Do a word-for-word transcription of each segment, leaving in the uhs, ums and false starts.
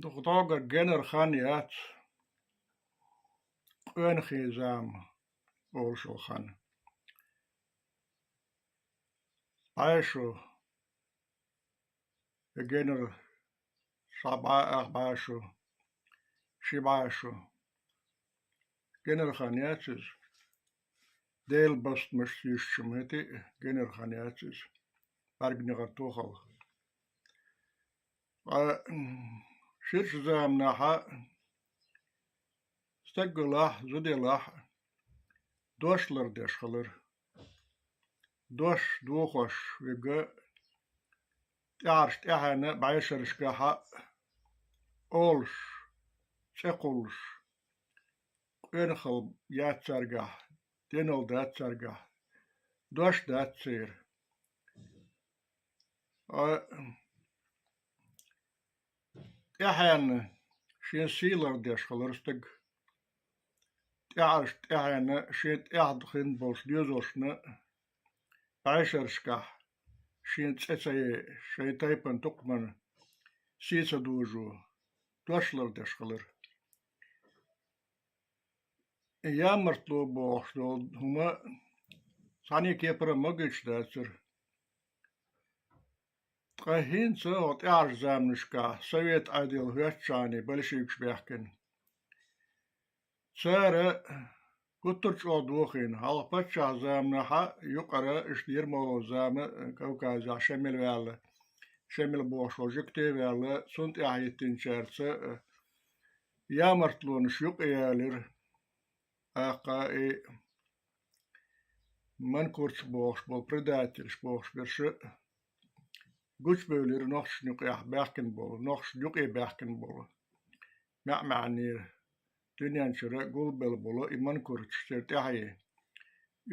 Дукха доггара генара хан яц, къоьнхин зама олуш йолу хан. БӀе шо, я генара ша бӀе ах бӀе шо, ши бӀе шо. Генара хан яц иза. Делан бастамашца йисча ма хӀетий, генара хан яц иза. БӀаьрган негӀар тохалла. Ткъа ширачу заманахь стаг велахь а, зуда елахь а, дош лардеш хилар. Дош дохош верг, тӀаьхьарчу тӀаьхьенна бӀешерашкахь а олуш, цӀе кхуллуш, къоьнхалла яц цаьргахь, денал дац цаьргахь, дош дац церан. Ткъа тӀаьхьенна шен сий лардеш хилар стаг. ТӀаьхьарчу тӀаьхьенна шен тӀехь хин болчу доьзалшна бӀешерашкахь шен цӀе ца ян, шайн тайпана, тукхаман сий ца дожо, дош лардеш хилар. Ямартло бохуш долу хӀума цхьана а кепара а магийта дацара. Ткъа хӀинца хӀокху тӀаьхьарчу заманашкахь совет Ӏедал хӀоьттичхьана большевикаш баьхкина. Цара гуттар а чӀогӀа дохийна, хьалха паччахьан заманахь а юкъара иштта Ермолов зама Кавказехь Шемал ваьлла, Шемал бохуш волу жуьгти а ваьлла, цунна тӀаьхьахӀиттинчаьрца ямартлонаш юкъаялира. ТӀаккха и манкурташ бохуш болу, предательш бохуш берш гучубевлира нохчашна юкъехь баьхкина болу, нохчашна юкъе баьхкина болу, маьӀ-маьӀӀера дуьнен чуьра гулбелла болу и манкурташ церан тӀаьхье.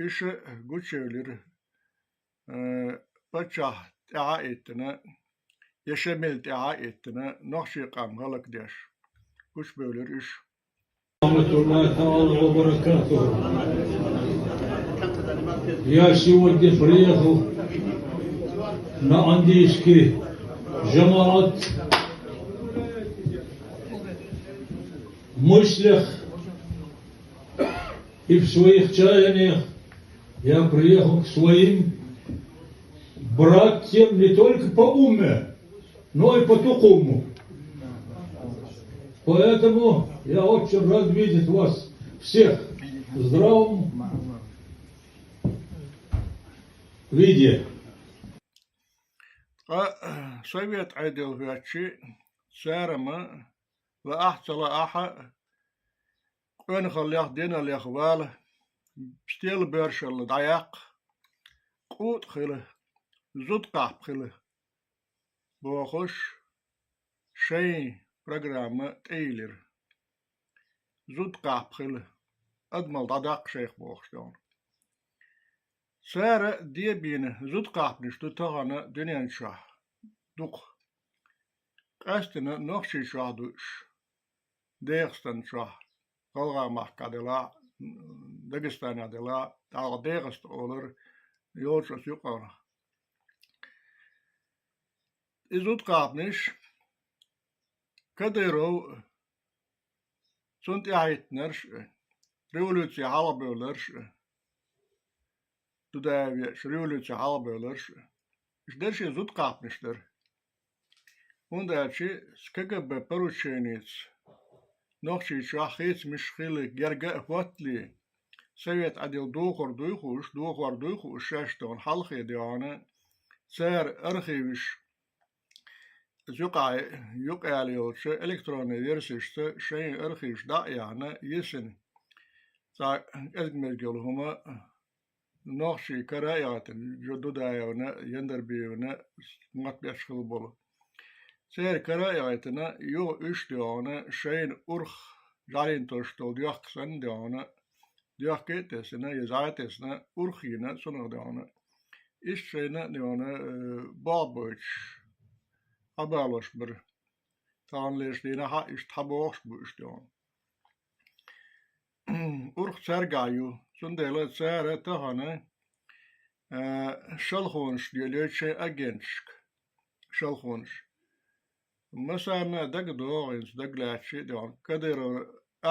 Уьш гучуевлира, э, паччахь тӀаьхьа а иттина, я Шемал тӀаьхьа а иттина, нохчийн къам хӀаллакдеш гучубевлира уьш. ورحمة الله تعالى وبركاته. Я сегодня приехал на андийский джамаат в мыслях и в своих чаяниях. Я приехал к своим братьям не только по умме, но и по тукуму. Поэтому я очень рад видеть вас всех в здравом виде. Ткъа совет Ӏедал хӀоьттича, цара ма лаахь а, ца лаахь а, къонахаллех, деналлех вала, стел боьршалла дӀаяккха, къутӀа хила, зудкъаьхьпа хила бохуш, шайн программа тӀейлира. Зудкъаьхьпа хила, адамалла дӀадаккха шайх бохуш долу. Цара дебийна зудкъаьхьпанаш ду тахана дуьнен чохь дукха. Къаьстина Нохчийчохь ду уьш. Дегестан чохь, ГӀалгӀай махкахь делахь, Дагестанехь делахь, тӀаккха ДегӀаста олура йолчу оцу юкъара. И зудкъаьхьпанаш Кадыров а, цунна тӀаьхьахӀиттинарш а, революци хьалхабевлларш а, Дудаев веача революци хьалхабевлларш а, уьш дерриш а зудкъаьхьпанаш дара. ХӀунда аьлча КГБ порученица Нохчийчохь хийцамаш хилла герга а хӀоттале, совет Ӏедал дохор дуй хууш, дохор дуй хууш шаьш дохана хьалхе дохана, цара архиваш, юкъахь юкъаяьлла йолчу электронный версешца шайн архиваш дӀа а яьхна, йисина, цхьа кӀезиг-мезиг йолу хӀума нохчийн кара а яхийтина, Дудаевна, Яндарбиевна, мотт беш хилла болу. Церан кара а яхийтина, юха уьш дохана, шайна урх жӀаьлин тосуш долу доьхка санна дохана, доьхка а тесна, я зӀе а тесна, урх йина цунах дохана. Иштта шайна а дохана, э, болх бойтуш, хьабалош бара. Таханлерчу дийнахь а иштта хьабогӀуш бу уьш дохана. Урх цаьргахь ю, цундела цара тахана, а, шалхонаш лелайойту шайн агенташка. Шалхонаш. Масанна дага догӀу хӀинца дагалаьцчи а дегӀана, Кадыров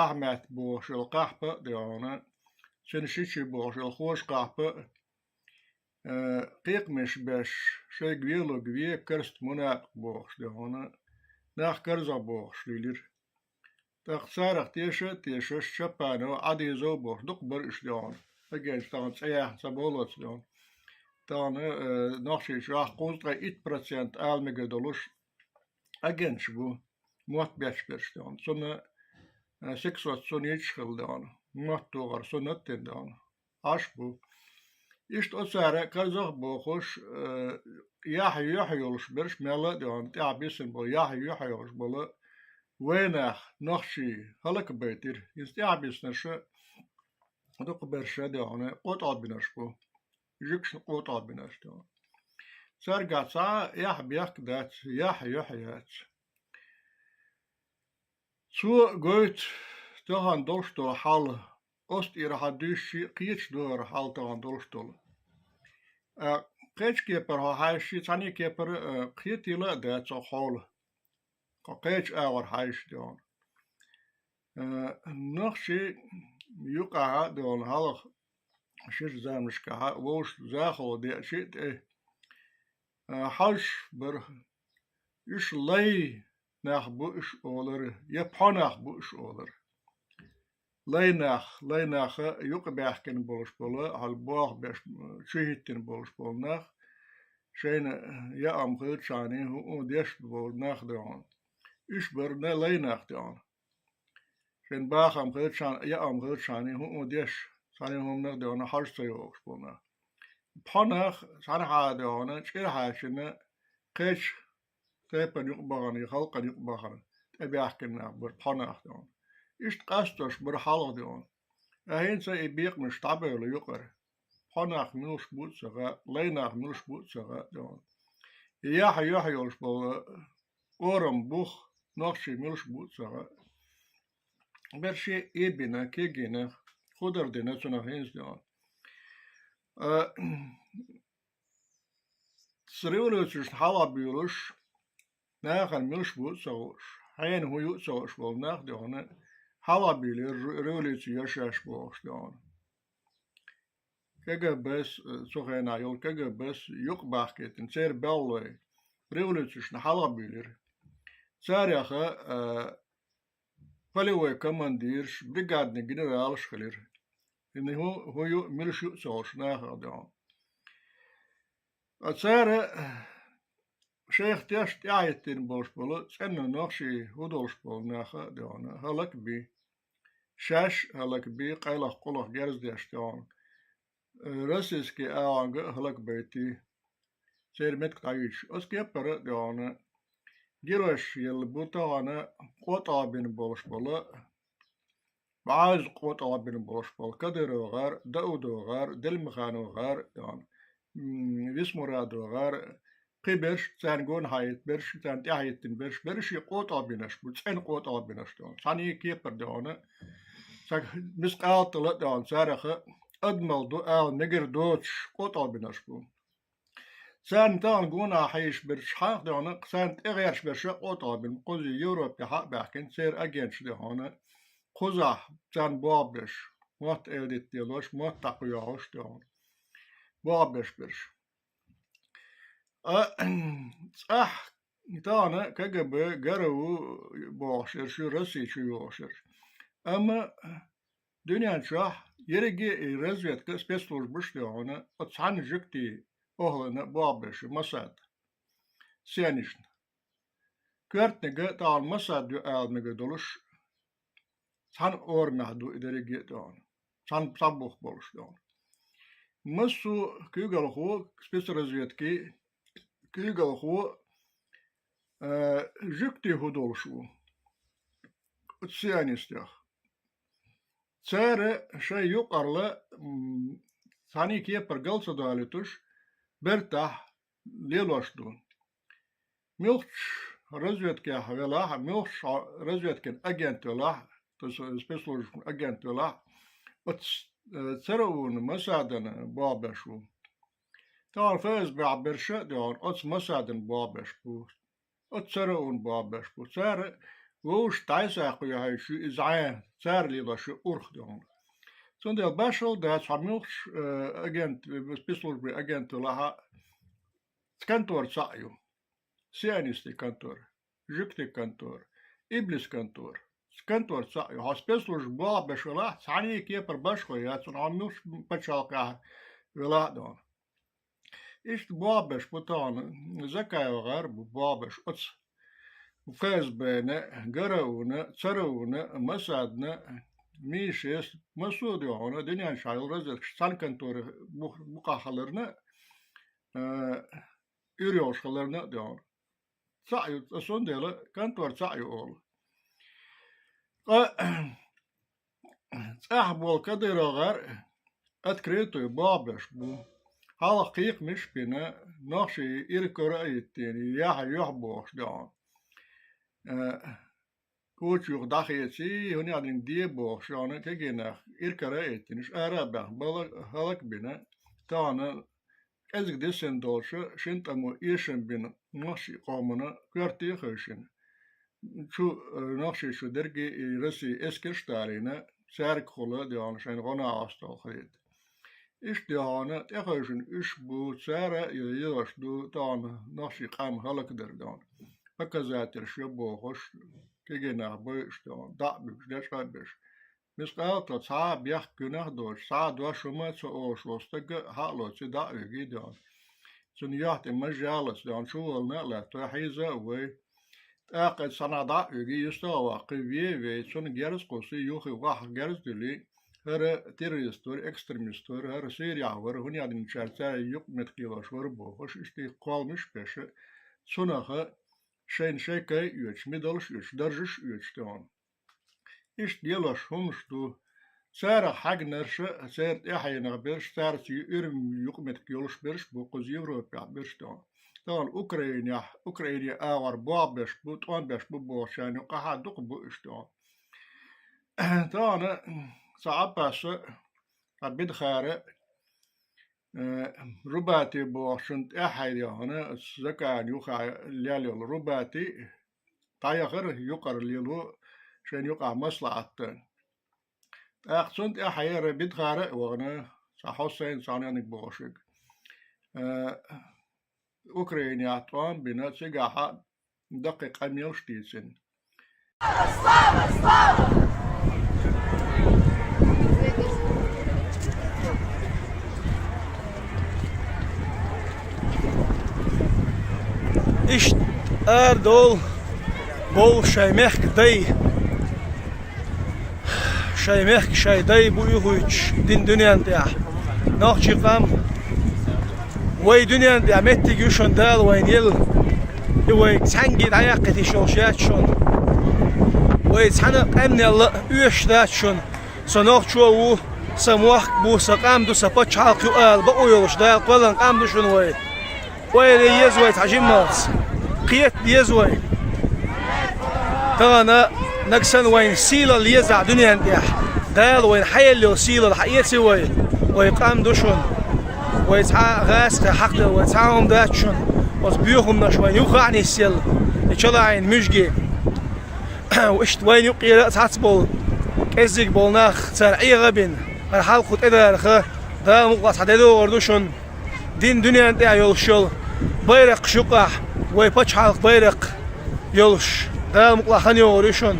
Ахьмад бохуш йолу кхахьпа а дегӀана, цуьнан шичи бохуш йолу хоза кхахьпа а, э, кхекхамаш беш, шайга велург ве, карст мунапикъ бохуш дегӀана, нах карзахбохуш лелира. ТӀаккха царах теша а тешаш, Чапанов, Ӏадизов бохуш дукха бара уьш дегӀана. Агенташ тахана цӀе яьхна ца боллац дегӀана. Тахана, э, Нохчийчохь кхузткъе итт процент ала мегар долуш агенташ бу, мотт бетташ берш дегӀана. Цунна, э, сексот цунна йиташ хилла дегӀана. Мотт тохар суннат дина дегӀана. Ӏаш бу. Иштта оцара карзах а бохуш, э, яхь юьхь йолуш берш мелла а дегӀана, тӀаьхьа бисина болу, яхь юьхь йолуш болу вайнах, нохчий хӀаллакбайтира. ХӀинца тӀаьхьа биснарша дукха берша дегӀана къотӀалбинарш бу. Жуьгташна къотӀалбинарш дегӀана. Цаьргахь цхьа а яхь бехк дац, яхь юьхь яц. Цо гойту тахана долуш долу хьал, оцу тӀера хьан дуьйцучи кхеташ ду хӀара хьал тахана долуш долу. А, кхечу кепара хьо хьаьжчи, цхьаьна кепара, а, кхетийла а дац хьо хьола. Кхо кхечу агӀор хьаьжча дегӀана. А, нохчий юкъахь а дегӀана хьалха шира заманашкахь а вовшашна захало деачи а тӀе, а, хьажаш бара, уьш лай нах бу уьш олура, я пхьо нах бу уьш олура. Лай нах, лай наха юкъабаьхкина болуш болу, хьал болх беш, чу хӀиттина болуш болу нах, шайна яам хилчахьана хӀуъу деш болу нах дегӀана. Уьш бара лай нах дегӀана. Шайн бахам хилчахьана, яам хилчахьана хӀуъу деш, цхьана хӀуманах дегӀана хьажа ца йогӀуш болу нах. Пхьо нах цхьаьнахьа дегӀана, чӀир хьаьжчина, кхечу тайпана юкъабахана, я халкъана юкъабахана, тӀебаьхкина нах бара пхьо нах дегӀана. Иштта къастош бара хьалха дегӀана. Ткъа хӀинца и бекхамаш дӀабевлла юкъара. Пхьо нах муьлш бу а ца хаьа, лай нах муьлш бу а ца хаьа дегӀана. Яхь юьхь йолуш болу орам бух, нохчий муьлш бу а ца хаьа. Берши и бина, кегийна, хӀун дар дина цунах хӀинца дегӀана. А, цу революцешна хьалха буьйлуш, нахана муьлш бу а ца хууш, хьенан хӀун ю а ца хууш болу нах дегӀана, хьалха буьйлира ру-, революци еш еш бохуш дегӀана. КГБ-с, э, цу хенахь йолу КГБ-с юкъабахкийтина, церан баллой революцешна хьалха буьйлира. Царех, э, полевой командирш, бригадный генералаш хилира. ХӀинца хӀун, хӀун ю, муьлш ю а ца хууш нахах дегӀана. Ткъа цара шайх тешна тӀаьхьахӀиттина болуш болу, цӀена нохчий хӀун долуш болу нах а дегӀана, хӀаллакбин. Шаьш а хӀаллакбин, къайлаха-къулаха герз деш дегӀана. Российский агӀонга а хӀаллакбайтий, церан меттиг дӀаюьйцуш. Оцу кепара а дегӀана, геройш елла бу тахана къотӀалбина болуш болу, бӀозза къотӀалбина болуш болу Кадыров гӀар, Даудов гӀар, Делмаханов гӀар, м, Висмурадов гӀар, кхин берш, царна гонахьа хӀиттина берш, царна тӀаьхьа хӀиттина берш, берриш а къотӀалбинарш бу, цӀена къотӀалбинарш дегӀана. Цхьаьна кепара дегӀана, сан мискъал тӀала а дегӀана, царах адамалла ду ала мегар доцуш къотӀалбинарш бу. Царна тахана гонахьа хьийзаш берш хьанах дегӀана, царна тӀегӀерташ берш а къотӀалбина, кхуза Европе хьа а баьхкина, церан агенташ дегӀана, кхузахь царна болх беш, мотт эладита лелош, мотт дӀакхоьхьуш дегӀана, болх беш берш. А, цӀахь тахана КГБ, ГРУ бохуш ерш ю, Россия чу йогӀуш ерш. Амма дуьнен чохь ерриге а и разведка, спецслужбаш дегӀана, оцу цхьана жуьгтийн охӀлана болх беш ю, Моссад, сионисташна. Коьртаниг а тахана Моссад ю ала мегар долуш, цхьана орамехь ду и дерриге а дегӀана, цхьана цхьа бух болуш дегӀана. Массо а куьйгалхо, спецразведкин куьйгалхо, э, жуьгтий хӀун долуш ву оцу сионистех. Цара шайн юкъаралла, м, цхьаьна кепара гал ца далийтуш, бертахь лелош ду. Муьлххачу разведкехь велахь а, муьлххачу хьо разведкин агент велахь а, то есть спецслужбашкин агент велахь а, оцу, э, ЦРУ-на, Моссадана болх беш ву. Тахана ФСБ-хь берш а дегӀана, оцу Моссадана болх беш бу. Оцу ЦРУ-н болх беш бу. Цара вовшашка дӀасакхехьийта шу иза Ӏа, цара лелош ю урх дохуна. Цундела башхалла дац хьо муьлххачу, э, агент, спецслужбы агент велахь а, контора цхьаъ ю. Сионистийн контора, жуьгтийн контора, иблис контора. Контора цхьаъ ю. Хьо спецслужбы болх беш велахь а, цхьана а кепара башхо яц, хьо муьлххачу пачхьалкхехь велахь а дохуна. Иштта болх беш бу тахана, Закаева гӀар а бу болх беш оцу ФСБ-на, ГРУ-на, ЦРУ-на, Моссадна, МИ шесть, массо а дохуна, дуьнен чохь йолу разведкаш цхьана конторе бух-, букъахь хиларна, э, уьйр йолуш хиларна а дохуна. Цхьаъ ю, цундела контора цхьаъ ю олу. Ткъа цӀахь болу Кадыров гӀар а открытую болх беш бу. Хьалха кхайкхамаш а бина, нохчий иракара а йиттина, яхь юьхь бохуш дохуна. Э, куча юха дӀахеций, хӀунда аьлла де бохуш дохуна, кегий нах иракара а йиттина, уьш ара а баьхна, бала хӀаллак а бина, тахана кӀезиг дисина долчу шина тӀамо эшам бина нохчийн къомана коьрте а хевшина, чу, э, нохчий чу дерриге а и Россин эскарш а далийна, цаьргахула а дохуна шайна гӀо-накъосталла хилийта. Иштта дохуна тӀехевшина уьш бу, цара а и лелош ду тахана нохчийн къам хӀаллакдар дохуна. Показательш ю бохуш, кегий нах бойуш дохуна, дӀа а буьгуш, дечкъа а беш. Мискъал а цхьа а бехк куьнах а доцуш, цхьа а дош хӀума а ца олуш волу стаг а хьа а лоций дӀа а вигий дохуна. Цунна юьхь тӀе маж ялалц дохуна, чуволлина а латтой, хьийза а вой. ТӀаккха цхьанхьа дӀа а вигий, юьстах а ваккхий, вен а вей, цунна герз а кхуссий, юххе ваххьа герз а дуьллий, хӀара террорист вара, экстремист вара, хӀара Сирехь вара, хӀунда аьлла динчара цара юкъаметтиг лелош вара бохуш, иштта кхолламаш а беш, цунах шайна шайн кай а оьцуш, мидалш а оьцуш, даржаш а оьцуш тӀехула. Иштта лелош хӀуманаш ду. Царах хьегнарш а, церан тӀаьхьенах берш, цаьрца уьйр юкъаметтиг йолуш берш а бу, кхуза Европехь берш а тӀехула. Тахана Украинехь, Украине агӀор болх беш бу, тӀом беш бу бохучарна юкъахь а дукха бу уьш тӀехула. Тахана цхьа Ӏаппас а, цхьа Бидхар а, э, Рубати бохучунна тӀаьхье яхана, Закаевн юххехь лелла йолу Рубати дӀаяхара юкъара лело шайна юкъахь маслаӀат дан. ТӀаккха цунна тӀаьхье хӀара Бидхар а вахана, цхьа Хьусайн, цхьа нениг бохуш верг. Э, Украинехь тӀом а бина, цигахь а даккхий къамелаш а дийцина. Иштта арадовла бовла шайн мехкан дай. Шайн мехкан шайн дай бу юьхуьйтуш дин дуьнен тӀехь. Нохчийн къам, вай дуьнен тӀехь меттиг ю шуна Дала вайна елла. И вай цхьаьнгге дӀаяккхийта йиш йолуш яц шуна. Вай цхьана а къаьмнел а оьшуш дац шуна. Со нохчо ву, сан мохк бу, сан къам ду, сан пачхьалкх ю ала бакъо йолуш Дала кхоьллина къам ду шуна вай. Ойла е еза вай цхьа жиммалц. Кхета деза вай. Тахана нагахь санна вайна сийлалла езахь дуьнен тӀехь, Дала вайна хьаелла йолу сийлалла хьаэций вай. Вай къам ду шуна. Вай цхьа а гӀазкхи хьакхаделла, вай цхьа а хӀума дац шуна. Оцу боьхамнаша вайна юххехь а нисъелла, и чалаӀийна муьжги. Иштта вайна юккъера а цхьацца болу кӀеззиг болу нах, цара Ӏеха а бина, хӀара хьалха тӀедараха, Дала мукъалахь цхьа де догӀур ду шуна. Дин дуьнен тӀехь йолуш йолу байракхаш юкъахь вай пачхьалкх байракх йолуш, Дала мукъалахь хан йогӀур ю шуна.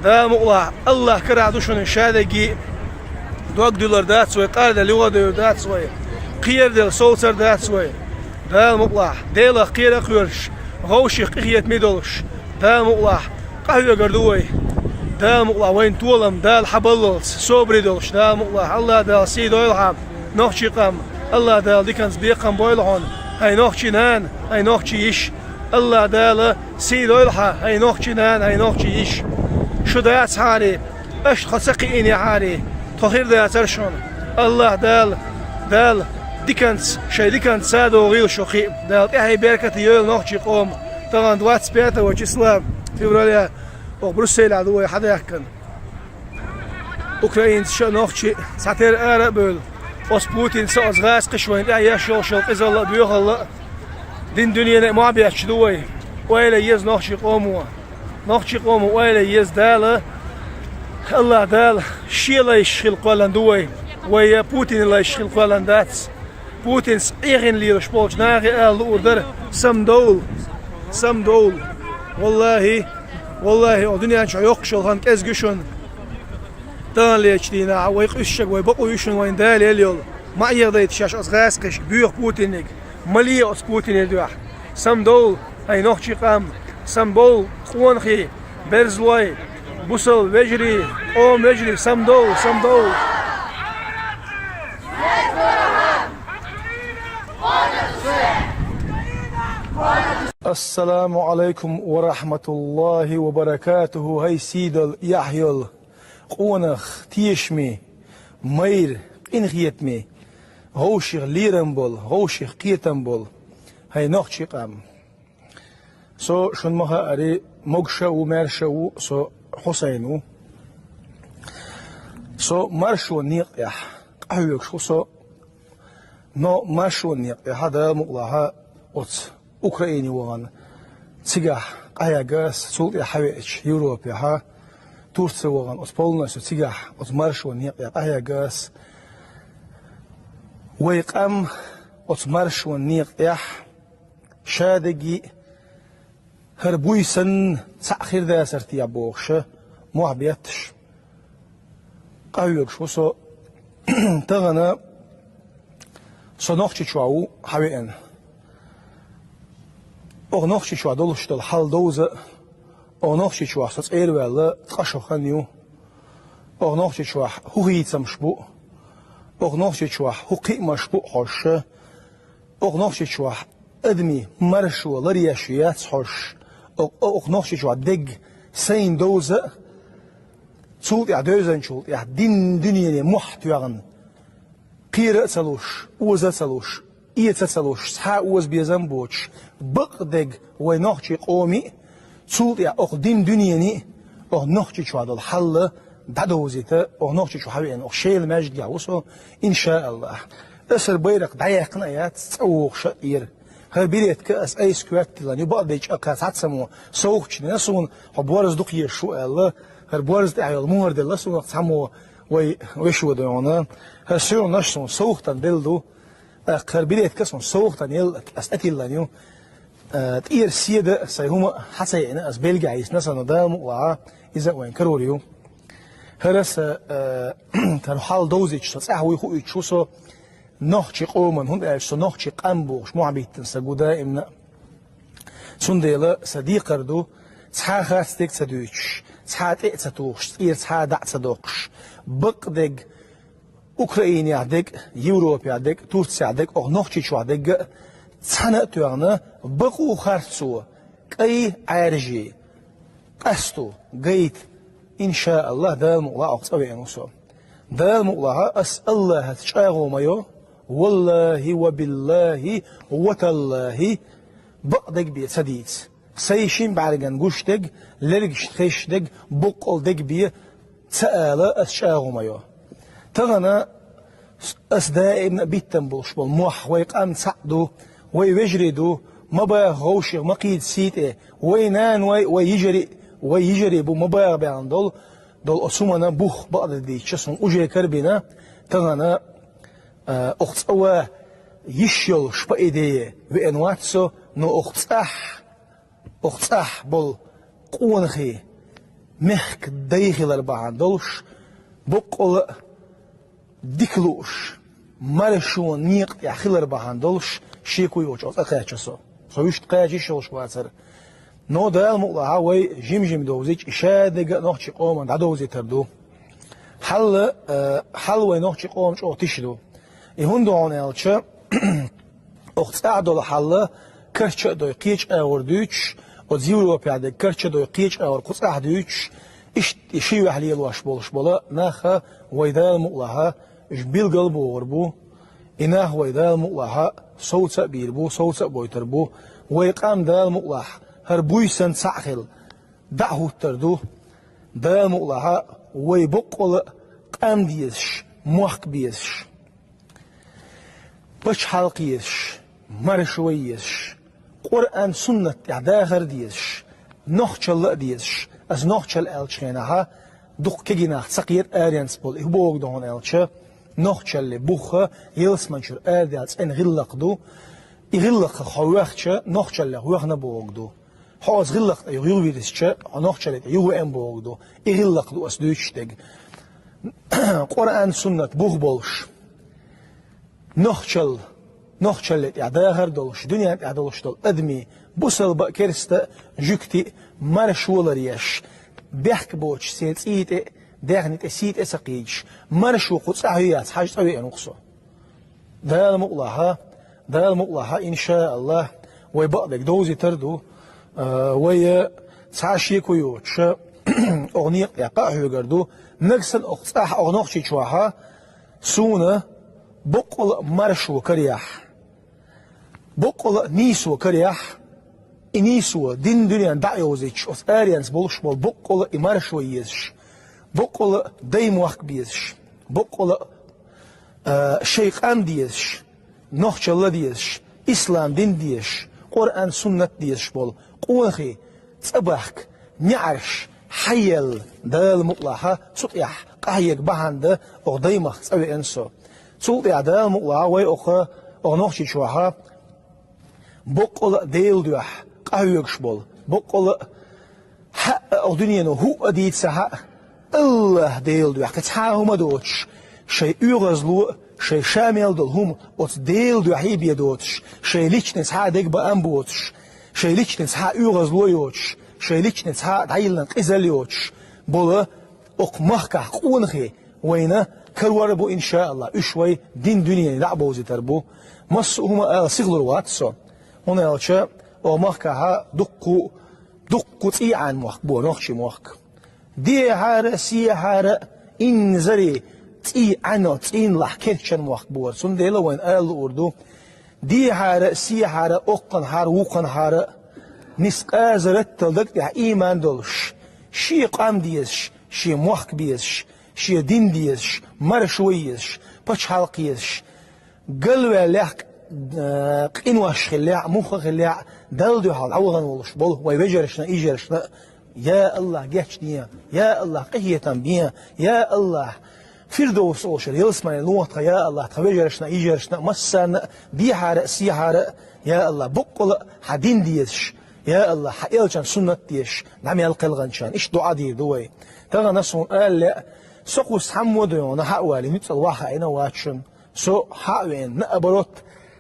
Дала мукъалахь, АллахӀ карахь ду шуна шадерриге а. Дог дуьллур дац вай, къарделла юхадевр дац вай, кхераделла совцар дац вай. Дала мукъалахь, Делах кхера а кхоьруш, вовшех къинхетаме а долуш, Дала мукъалахь, къахьоьгур ду вай. Дала мукъалахь, вайн толам Дала хьабаллалц, собаре долуш, Дала мукъалахь, АллахӀ Дала сий дойла хьан, нохчийн къам, АллахӀ Дала диканца бекхам бойла хьуна, хӀай нохчийн нана, хӀай нохчийн йиша, АллахӀ Дала сий дойла хьан, хӀай нохчийн нана, хӀай нохчийн йиша. Шу дацахьара, аша тхо ца кхиийнехьара, тхо хир дацара шуна. АллахӀ Дала, Дала диканца, шайн диканца садогӀийла шу кхин а. Дала тӀаьхье беркате йойла нохчийн къоман. Тахана двадцать пятого числа февраля, оха Брюсселехь ду вай хьадаьхкина. Украинцаша а, нохчий а цхьатерра ара а бевлла, оцу Путинца а, оцу гӀазкхаша вайна тӀехь еш йолуш йолу къизалла а, боьхалла а, дин дуьненан а мохь бетташ ду вай. Ойла еза нохчий къомо. Нохчий къомо ойла еза Дала. Аллах Дала шен лайш хила кхоьллина ду вай. Вай Путин лайш хила кхоьллина дац. Путинца Ӏехийна лелаш болчу нахе ала луур дара: самдовла, самдовла. Валлахи, валлахи, о дуьнен чохь йоккхуш йолу хан кӀезиг ю шуна. Таханлерчу дийнахь вай къуьйсуш, вай бакъо ю шуна вайна Дала елла йолу. Ма Ӏехадайта шаьш оцу гӀазкхашка, боьха Путиниг. Ма ле оцу Путинан дуьхьа. Самдовла, хӀай нохчий къам, самбовла, къонахий, берзалой, бусалба вежарий, къоман вежарий, самдовла, самдовла. Ассаламу Ӏалайкум ва рахьматуллахӀи ва баракатухӀу, хӀай сийдолу, яхь йолу, къонах, тешаме, майра, къинхетаме, вовшех лерам болу, вовшех кхетам болу, хӀай нохчий къам. Со шуна ма-хаъара, могуш а ву, маьрша а ву, со Хьусайн ву. Со маршонан некъа тӀехь къахьоьгуш ву со, но маршонан некъа тӀехь, Дала мукъалахь, оцу Украине вахана, цигахь къахьегна ас, цул тӀаьхьа хьавеача Европехь, Турце вахана, оцу полностью цигахь, оцу маршонан некъа тӀехь къахьегна ас. Вай къам оцу маршонан некъа тӀехь шадерг а хӀара буй санна цхьаъ хир дацара те бохуш, мохь бетташ, къахьоьгуш ву со. Тахана со Нохчийчохь ву хьавеана. Оха Нохчийчохь долуш долу хьал довза а, оха Нохчийчохь со цӀера ваьлла ткъа шо хан ю. Оха Нохчийчохь хӀун хийцамаш бу, оха Нохчийчохь хӀун кхиамаш бу хьожуш, оха Нохчийчохь адамийн маршо ларъеш яц хьожуш, о-, о-, оха Нохчийчохь дерг сайна довза а, цул тӀаьхьа девзанчул тӀаьхьа дин дуьнене мохь тоьхна, кхера а ца луш, оза а ца луш, эца а ца луш, цхьа а озабезам а боцуш, бакъдерг вай нохчийн къоман а, цул тӀаьхьа оха дин дуьненан а, оха Нохчийчохь долу хьал дӀадовзийта, оха Нохчийчу хьавеана, оха Шелан маьждигехь ву со, иншааллахӀ. Аса хӀара байракх дӀаяьккхина а яц, цӀа вогӀуш а тӀера. ХӀара беретка ас айса коьрта тиллина ю, бакъдерг а кхин цхьаццамо совгӀаташ дина суна, хьо борз дукха езаш ву аьлла, хӀара борз тӀехь йолу мухӀар делла суна цхьаммо вай вешин дона. ХӀара соьгӀанаш суна совгӀатана делла ду. ТӀаккха хӀара беретка суна совгӀатана елла ас тӀетиллина ю. Э, тӀера седа а, сайн хӀума а хьа ца яйина, ас Бельгехь йисна сан, Дала мукъалахь, иза а вайн карор ю. ХӀара аса, э, хӀара хьал довзуьйтуш со цӀахь вуй хууьйтуш ву со нохчийн къоман, хӀунда аьлча со нохчийн къам бохуш мохь биттина сан гу даимна а. Цундела сан декхар ду, цхьа а харцдерг а ца дуьйцуш, цхьа а тӀе а ца тухуш, цӀера цхьа а дӀа а ца доккхуш, бакъдерг, Украинехь дерг а, Европехь дерг а, Турцехь дерг а, оха Нохчийчохь дерг а цхьаьна а тоьхна, бакъо, харцо, кӀай, Ӏаьржа, къасто гайта, иншааллахӀ, Дала мукъалахь, оха цӀа веана ву со. Дала мукъалахь, ас АллахӀаца чӀагӀо ма йо, валлахӀи ва биллахӀи ва таллахӀи, бакъдерг бен ца дийца. Сайн шина бӀаьргана гуш дерг, лергашна хезаш дерг, боккъал дерг бен ца ала ас чӀагӀо ма йо. Тахана ас даимна а биттина болуш болу мохь вай къам цхьаъ ду, вай вежарий ду, ма баха вовшех, ма кхийда сий тӀе, вай наной а, вай йижарий а, вай йижарий бу, ма баха баьхна долу, долу оцу хӀуманна бух бакъдерг дийцича, суна уже карабина, тахана, а, оха цӀа ван йиш йолуш, по идее, веана вац со, но оха цӀахь, оха цӀахь болу къонахий, мехкан дай хилар бахьана долуш, боккъала а дика лууш, маршонан некъа тӀехь хилар бахьана долуш, шеко йоцуш оха цӀа кхаьчна со. Со вуьшта кхача йиш йолуш вацара. Но Дала мукъалахь, вай жим-жима довзийча, и шадерг а нохчийн къоман дӀадовзийтар ду. Хьал, э, хьал вай нохчийн къоман чӀогӀа тиша ду. И хӀунда ду хьуна аьлча, оха цӀахь долу хьал карча а дой, кхечу агӀор дуьйцуш, оцу Европехь дерг карча а дой, кхечу агӀор кху цӀахь дуьйцуш, иштта и ши юьхь лелош болуш болу нах а вай Дала мукъалахь, уьш билгал а богӀур бу. И нах вай Дала мукъалахь совца а бийр бу, совца а бойтур бу. Вай къам Дала мукъалахь, хӀара буй санна цхьаъ хила, дӀа а хӀуттур ду. Дала мукъалахь, вай боккъала а къам дезаш, мохк безаш, пачхьалкх езаш, маршо езаш, Къуръан-суннат тӀехь дахар а дезаш, нохчалла а дезаш, ас нохчалла аьллачу хенахьа, дукха кегий нах ца кхета аренца болу и хӀун бохург ду хьуна аьлча, нохчалле бух ялсаманчуьра арадаьлла цӀена гӀиллакх ду. И гӀиллакхах хьо воьхча, нохчаллех воьхна бохург ду. Хьо оцу гӀиллакх тӀе юха юхавирзича, хьо нохчалле тӀе юхавеана бохург ду. И гӀиллакх ду ас дуьйцуш дерг. Къуръан-суннат бух болуш, нохчалла, нохчалле тӀехь дахар долуш, дуьнен тӀехь долуш долу адамийн, бусалба а, керста а, жуьгти а маршо ларъеш, бехк боцуш церан цӀий тӀе а, даьхни тӀе, сий тӀе а ца кхийдаш, маршо кху цӀахь ю яц хьажа цӀа веана ву-кх со. Дала мукъалахьа, Дала мукъалахьа, иншааллахӀ, вай бакъдерг довзийтар а ду, а, вай цхьа а шеко йоцуша, оха некъа тӀехь къа а хьоьгур ду, нагахь санна оха цӀахь, оха Нохчийчохьа, суна боккъала а маршо карехь, боккъала а нийсо карехь, и нийсо дин дуьнен дӀа а йовзуьйтуш, оцу аренца болуш болу боккъала а и маршо езаш, боккъала а даймохк безаш, боккъала а, а, шайн къам дезаш, нохчалла дезаш, ислам дин дезаш, Къуръан-суннат дезаш болу къонахий цӀа бахка, неӀарш хьаелла, Дала мукъалахьа, цу тӀехь къахьега бахьана дан оха даймахка цӀа веана со. Цул тӀаьхьа Дала мукъалахьа вай оха, оха Нохчийчохьа боккъала а Делан дуьхьа къахьоьгуш болу, боккъала а хьаъа оха дуьнено хӀуъа дийца хьаъа, АллахӀ Делан дуьхьа кхин цхьа а хӀума доцуш, шайн оьгӀазло а, шайн ша мел долу хӀума оцу Делан дуьхьа а бен доцуш, шайн личный цхьа а дегабаам боцуш, шайн личный цхьа а оьгӀазло а йоцуш, шайн личный цхьа а дӀайиллина къизалла йоцуш болу окху махкахь къонахий вайна карор а бу, иншааллахӀ, уьш вай дин дуьнене дӀа а бовзийтар бу. Массо а хӀума ала сихалур вац со, хӀунда аьлча оха махкахьа дуккха, дуккха цӀий Ӏан мохк бу, нохчий мохк. Дехьара а, сехьара а, инзаре цӀий Ӏано, цӀийнлахь керчан мохк бора. Цундела вайна ала луур ду, дехьара а, сехьара а, оккханхьара а, вукханхьара а, нискъа зарратал даг тӀехь ийман долуш, шен къам дезаш, шен мохк безаш, шен дин дезаш, маршо езаш, пачхьалкх езаш, галваьллехь а, къинош хиллехь а, муха хиллехь а, Далла дуьхьал дӀавахана волуш болу вай вежаршна а, йижаршна а, я АллахӀ, гечде, я АллахӀ, къинхетам бе, я АллахӀ, Фирдовс олуш йолу ялсаманин лоха тхан, я АллахӀ, тхан вежаршна а, йижаршна а, массарна а, дехьара а, сехьара а, я АллахӀ, боккъала а хьан дин дезаш, я АллахӀ, хьан элчан суннат дезаш, дӀа мел кхелханчарна. Иштта дуӀа дийр ду вай. Тахана суна ала лаьа, со кхуза цхьаммо а дуьйна хьа а валийна, нуьцкъала ваха хаийна а вац шуна. Со хьа а веана, наоборот,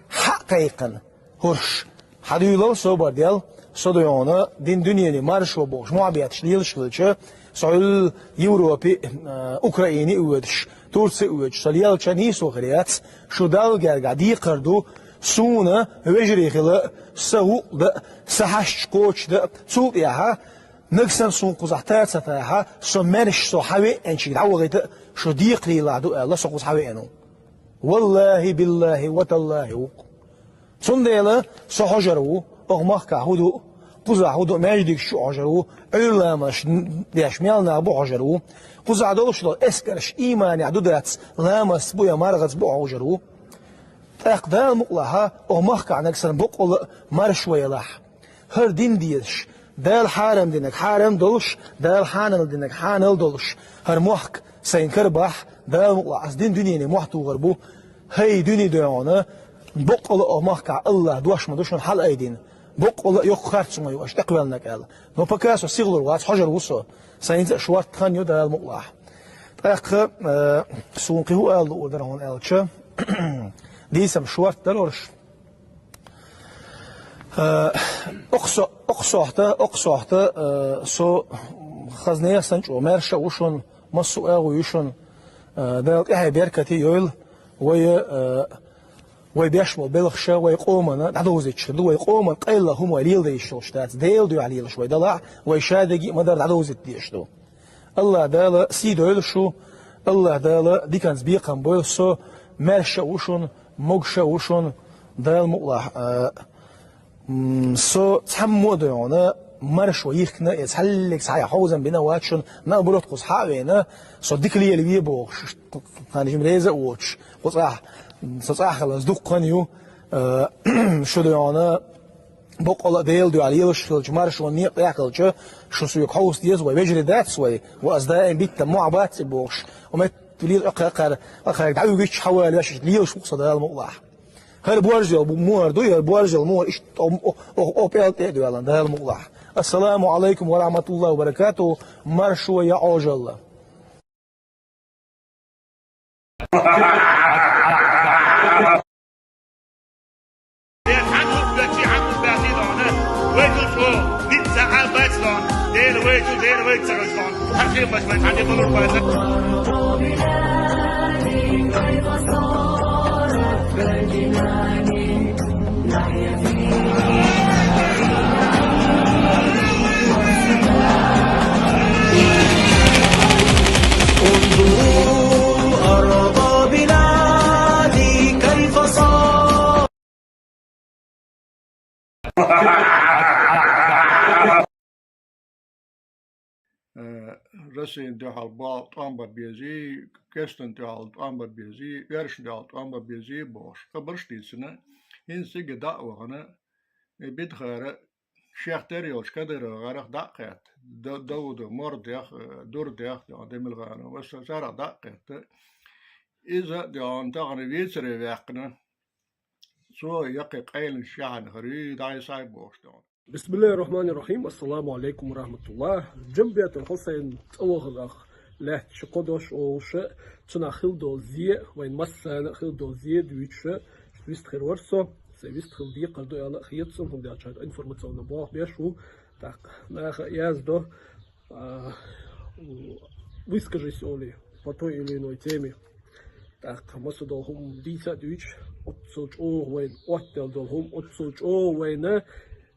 хьа а кхайкхина, хӀорш хьадуьйлал, собар дел, со дуьйна дин дуьнене маршо бохуш мохь бетташ лелаш хилча, со Ӏуьллу Европе а, Украине а воьдуш, Турце а воьдуш, со лелча нийсо хир яц, шу Далла гергахь декхар ду, суна вежарий хила а, сан гӀуллакх дан а, сан хьашташ кхочушдан а, цул тӀаьхьа нагахь санна суна кхузахь та ца тахьа, со маьрша со хьан веанчуьнга дӀавахийта а шу декхарийлахь ду аьлла, со кхуза хьан веана ву. ВаллахӀи, биллахӀи, ва таллахӀи ву-кх. Цундела со хьожар ву, оха махкахь хӀун ду, кхузахь хӀун ду, маьждигаш чу хьожар ву, Ӏуьйра ламазаш деш мел нах бу хьожар ву, кхузахь долуш долу эскарш ийманехь ду дац, ламазца бу я мархаца бу хьожар ву. ТӀаккха Дала мукъалахьа, оха махкахь нагахь санна боккъала а маршо ялахь. ХӀара дин дезаш, Дала хьарам динарг хьарам долуш, Дала хьанал динарг хьанал долуш, хӀара мохк сайна карабахь, Дала мукъалахь, ас дин дуьнене мохь тухур бу. ХӀай дуьне, дуьйна, боккъала а оха махкахь АллахӀ дош ма ду шуна хьалаайдина. Боккъала а йоккха харц хӀума ю аша тӀекхоьллинарг аьлла. Но пока со сихалур вац, хьожар ву со. Сайнца а шортта хан ю, Дала мукъалахь. ТӀаккха, э, суна кхин хӀун ала луур дара хьуна аьлча, дийцам шортта дара уьш. Э, окху со-, окху сохьта, окху сохьта, э, со хаза нехан санна чӀогӀа маьрша а ву шуна, массо а агӀо ю шуна, э, Дала тӀаьхье беркате йойла, вай, э, вай беш болу белхаша вай къомана дӀадовзуьйтуш хир ду, вай къоман къайла хӀума вай леладе йиш йолуш дац, Делан дуьхьа лелаш вай далахь, вай шадерриге а ма-дарра дӀадовзийта дезаш ду. АллахӀ Дала сий дойла шу, АллахӀ Дала диканца бекхам бойла, со маьрша а ву шуна, могуш а ву шуна, Дала мукъалахь, а, м, со цхьаммо а дуьйна маршо йихкина, я цхьаллиг цхьа а хьовзам бина а вац шуна, наоборот, кхуза хьа а веана, со дика лелаве бохуш, тхан жима реза а воцуш, кху цӀахь, со цӀахь хиланза дуккха хан ю, а, шу дуьйна, бокъала а Делан дуьхьа лелаш хилча, маршонан некъа тӀехь хилча, шу соьга хьовса деза вай, вежарий дац вай, ва ас даим биттам мохь бац и бохуш, ва метталера акхар, акхарга дӀавуьгуьйтуш хьавала вешаш лелаш ву-кх со, Дала мукъалахь. ХӀара боржал бу мухӀар ду, хӀара боржал мухӀар иштта о, о, о, о пӀелг тӀе а доьллина, Дала мукъалахь. Ассаламу Ӏалайкум ва рахьматуллахӀи ва баракатухӀ. Маршо я Ӏожалла. Хьан хӀума бечи, хьан хӀума баьхи дона, вай чу чӀо, диц сахьа бац дона, Дела вай чу, Дела вай ца гӀаш дона. Хьан хӀума бац, вай хьан хӀума бац. انظروا أرض بلادي كيف صارت. Э, Россин дуьхьал бал тӀом бар безий, кестан дуьхьал тӀом бар безий, оьрсашна дуьхьал тӀом бар безий бохуш, хабарш а дийцина, хӀинца цига дӀа а вахана, и Бидхара шех тера йолчу Кадыровгара дӀа а кхетта, Д-, Дауда Мордех, э, Дурдех, Демилгана, ва са-, царах дӀа а кхетта, иза, дегӀан тахана вецаре ваьккхина, цо яккхий къайланаш яхьана хир ю, дӀа-м схьа а бохуш дегӀан. بسم الله الرحمن الرحيم. السلام عليكم ورحمة الله. Джамбетан Хьусайн цӀа вахарах лаьтташ кхо дош олуш, цунах хилла долу зе, вайн массарна а хилла долу зе дуьйцуш, вист хир вара со. Сайн вист хила декхар ду аьлла а хета суна, хӀунда аьлча информационни болх беш ву. ТӀаккха наха а яздо, а, выскажись олий по той или иной теме. ТӀаккха массо а долу хӀума дийца а дуьйцуш, оццул чӀогӀа вайна оттаделла долу хӀума, оццул чӀогӀа вайна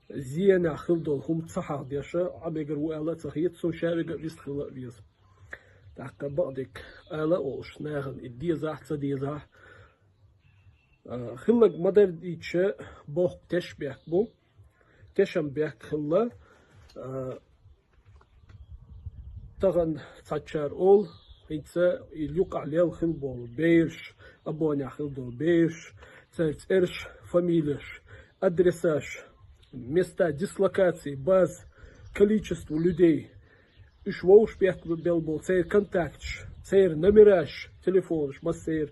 зенехь хилла долу хӀума ца хьахдеш, Ӏа мегар ву аьлла а ца хета суна, ша вега а вист хила а веза. ТӀаккха бакъдерг ала а волуш, нахана и дезахь а, ца дезахь а, а, хилларг ма-дарра дийцича, бохку тешнабехк бу. Тешнабехк хилла, а, тахана цхьаччара олу, хӀинца и юкъахь лелла хилла болу бераш, обоьнехь хилла долу бераш, церан цӀераш, фамилеш, адресаш, места дислокации, база, количество людей, уьш вовшахбехк белла болу церан контакташ, церан номераш, телефонаш, массеран,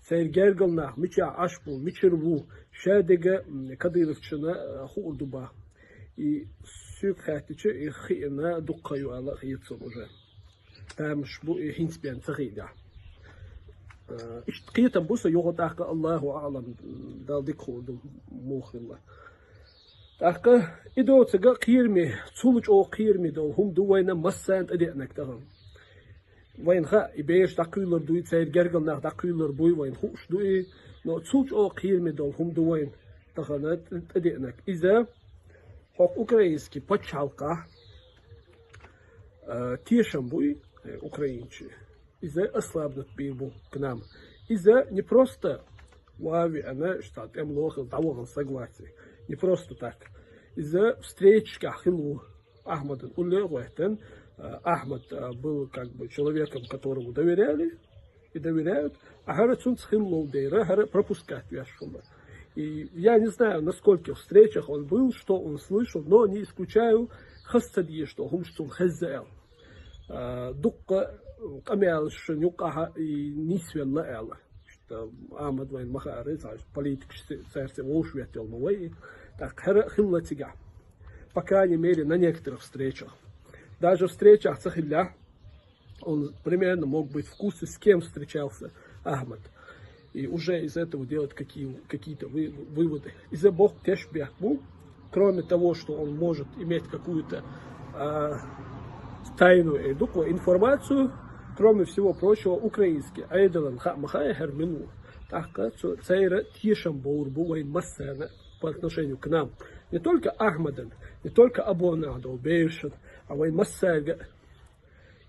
церан гергара нах, мичахь Ӏаш бу, мичара ву, ша дерг, м, кадыровцашна, а, хуур ду боху. И соьга хаьттича, и хиъна дуккха ю аьлла а хета суна уже. Тамаш бу и хӀинца бен ца хиънехь. А, иштта кхетам бу сан юха, тӀаккха Аллаху аӀлам, Далла дика хуур ду муха хилла. ТӀаккха и доцург а кхераме, цул чӀогӀа кхераме долу хӀума ду вайна массарна тӀедеанарг тахана. Вайна хаьа, и бераш дӀакхуьйлур дуй, церан гергара нах дӀакхуьйлур буй, вайна хууш ду и, но цул чӀогӀа кхераме долу хӀума ду вайна тахана тӀедеанарг. Иза хӀокху украинский пачхьалкхехь, а, тешам буй, э, украинцийн. Иза ослабнуть бийр бу к нам. Иза не просто ван веана, что тӀемало хила, дӀавахана согласие. Не просто так. Иза встречашкахь хилла ву Ахмадан улле а гӀоьттина. А, Ахмад, а, был как бы человеком, которому доверяли и доверяют. А хӀара цунца хилла волу дера, хӀара пропускать веш хилла. И я не знаю, на скольких встречах он был, что он слышал, но не исключаю, хаза ца дезаш долу хӀумаш цунна хезна аьлла. А, дуккха къамелаш шуна юккъахь и нисвелла аьлла. Иштта Ахмад вайна ма хаара, цхьа политикаш цаьрца вовшахветталла ма вай. ТӀаккха хӀара хилла цигахь. По крайней мере, на некоторых встречах. Даже встречах ца хиллехь, он примерно мог быть в курсе, с кем встречался Ахмад. И уже из этого делать какие, какие-то вы-, выводы. Иза бохку тешнабехк бу, кроме того, что он может иметь какую-то, а, тайную, э, дуккха информацию, кроме всего прочего, украинский Ӏедална хаа ма хаьа хӀара мила ву. ТӀаккха цу-, церан тешам бовр бу вайн массарна по отношению к нам. Не только Ахмадан, не только обоьнехь долу берашна, а вайн массаьрга.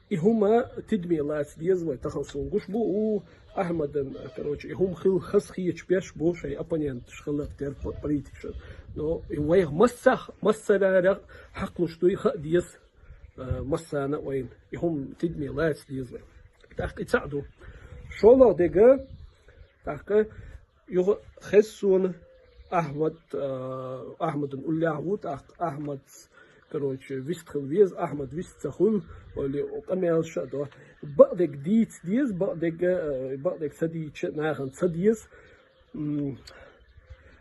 И хӀума тидаме лаца деза вай, тахана суна гуш бу, у Ахмадан, короче, и хӀума хила хазахеташ беш бу шайн оппоненташ, хиларх дерг по-, политикашна. Но и вайх массах, массарах хьакхалуш дуй хаа деза, а, массарна а вайна. И хӀума тидаме лаца деза вай. ТӀаккха и цхьаъ ду. ШолгӀа дерг, тӀаккха юха хеза суна, Ахьмад, э, Ахьмадан уллехь ву, тӀаккха Ахьмад, короче, вист хила веза, Ахьмад вист ца хуьлу, олий, къамелаш а до. Бакъдерг дийца деза, бакъдерг, э, бакъдерг ца дийцича нахана ца деза. М,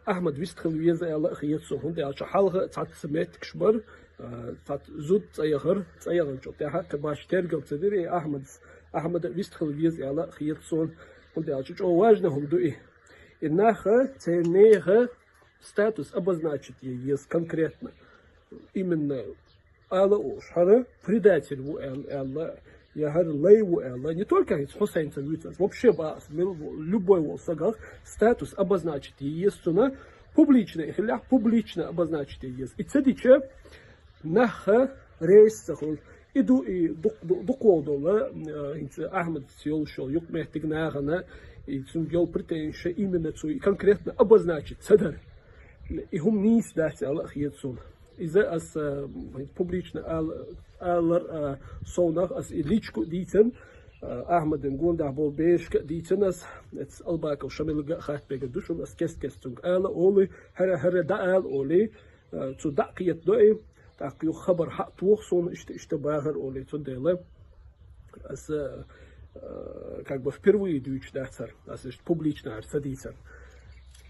Ахьмад вист хила веза аьлла а хета суна, хӀунда аьлча хьалха цхьацца меттигаш бара, э, цхьацца зуда цӀа яхара, цӀа яханчул тӀаьхьа кхин башха тергал ца дира, и Ахьмадас, Ахьмада вист хила веза аьлла а хета суна, хӀунда аьлча чӀогӀа важна хӀума ду и. И наха, церан нехан статус обозначить е еза конкретно. Именно ала уж, хӀара предатель ву аьлла, аьлла, я хӀара лай ву аьлла. Не только хӀинца Хусейнца вуьйцург, вообще бац, мел-, любой волу сагах статус обозначить е еза цунна, публично, и хиллехь публично обозначить е еза. И ца дича, нахха реза ца хуьлу. И ду, и дукх-, ду-, дукхах долу, э, хӀинца Ахьмадца йолуш йолу юкъаметтиг нахана, и цуьнга йолу претензия именно цу и конкретно обозначить ца дара. И хӀума нийса дац аьлла а хета суна. Иза ас, э, публично ал-, алар, э, совнах ас и личку а дийцина, э, Ахьмадин гондахь болу берашка а дийцина ас, эцу Албаков Шамилга а хатта мегар ду шуна, ас кест-кест цуьнга ала олий, хӀара, хӀара дӀаала олий, э, цу дӀа а кхетадо и, тӀаккха юха хабар хьа а тоху суна, иштта, иштта бахара олий, цундела аса, э, как бы впервые дуьйцуш дац хӀара, аса иштта публично хӀара ца дийцар.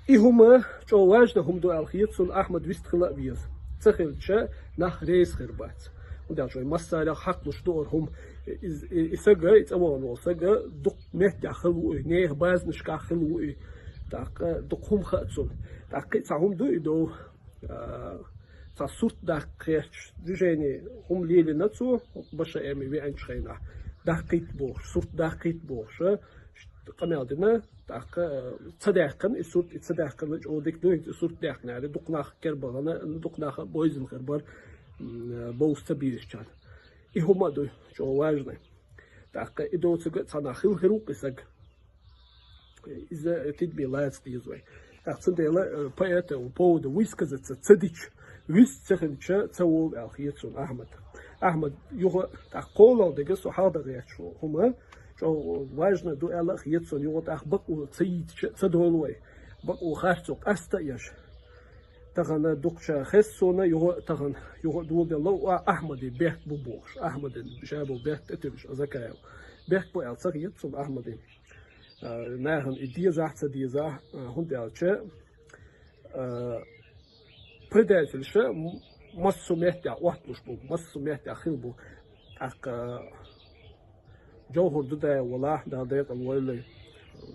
И хӀума чӀогӀа важна хӀума ду аьлла хета суна, Ахьмад вист хила а веза. Ца хилча, нах реза хир бац. ХӀунда аьлча вай массарех хьакхалуш ду хӀара хӀума. И, и, и сага, и цӀа вахана волу сага, дукха меттехь хила ву и, нехан базанашкахь хила ву и. ТӀаккха дукха хӀума хаьа цунна. ТӀаккха и цхьа хӀума ду и дов. А, цхьа сурт даккха кхерчаш движение хӀума лелийна цо, Башаэми веанчу хенахь, даккхийта бохуш, сурт даккхийта бохуш, а, къамел дина, тӀаккха, а, ца даьккхина и сурт, и ца даьккхина чӀогӀа дика ду, хӀинца и сурт даьккхинехь, дукха нах кербахана, дукха нах а бевзина хир бара, м, бовза ца безачарна. И хӀума а ду, чӀогӀа важный. ТӀаккха и доцург а цхьа нах хила хир ву-кх и саг. Иза тидаме лаца деза вай. ТӀаккха цундела, э, по этому поводу высказаться ца дича, вист ца хилча, ца волу аьлла хета суна Ахьмад. Ахьмад юха тӀаккха кхоалгӀа дерг а со хьалха дан гӀерташ волу хӀума, чӀогӀа важно ду аьлла а хета суна, юха тӀаккха бакъо ца йийцича, ца долу вай. Бакъо харцо къаста а еш. Тахана дукха ша хеза суна, юха а тахана, юха а доладелла, а, Ахьмаде бехк бу бохуш. Ахьмадин ша болу бехк тӀетуьллуш, а, Закаев. Бехк бу аьлла ца хета суна Ахьмаде. А, нахана и дезахь а, ца дезахь а, а, хӀунда аьлча, а, предательша м-, массо а меттехь отталуш бу, массо а меттехь хила бу. ТӀаккха Джовхар Дудаев валахь, Дала декъал войла.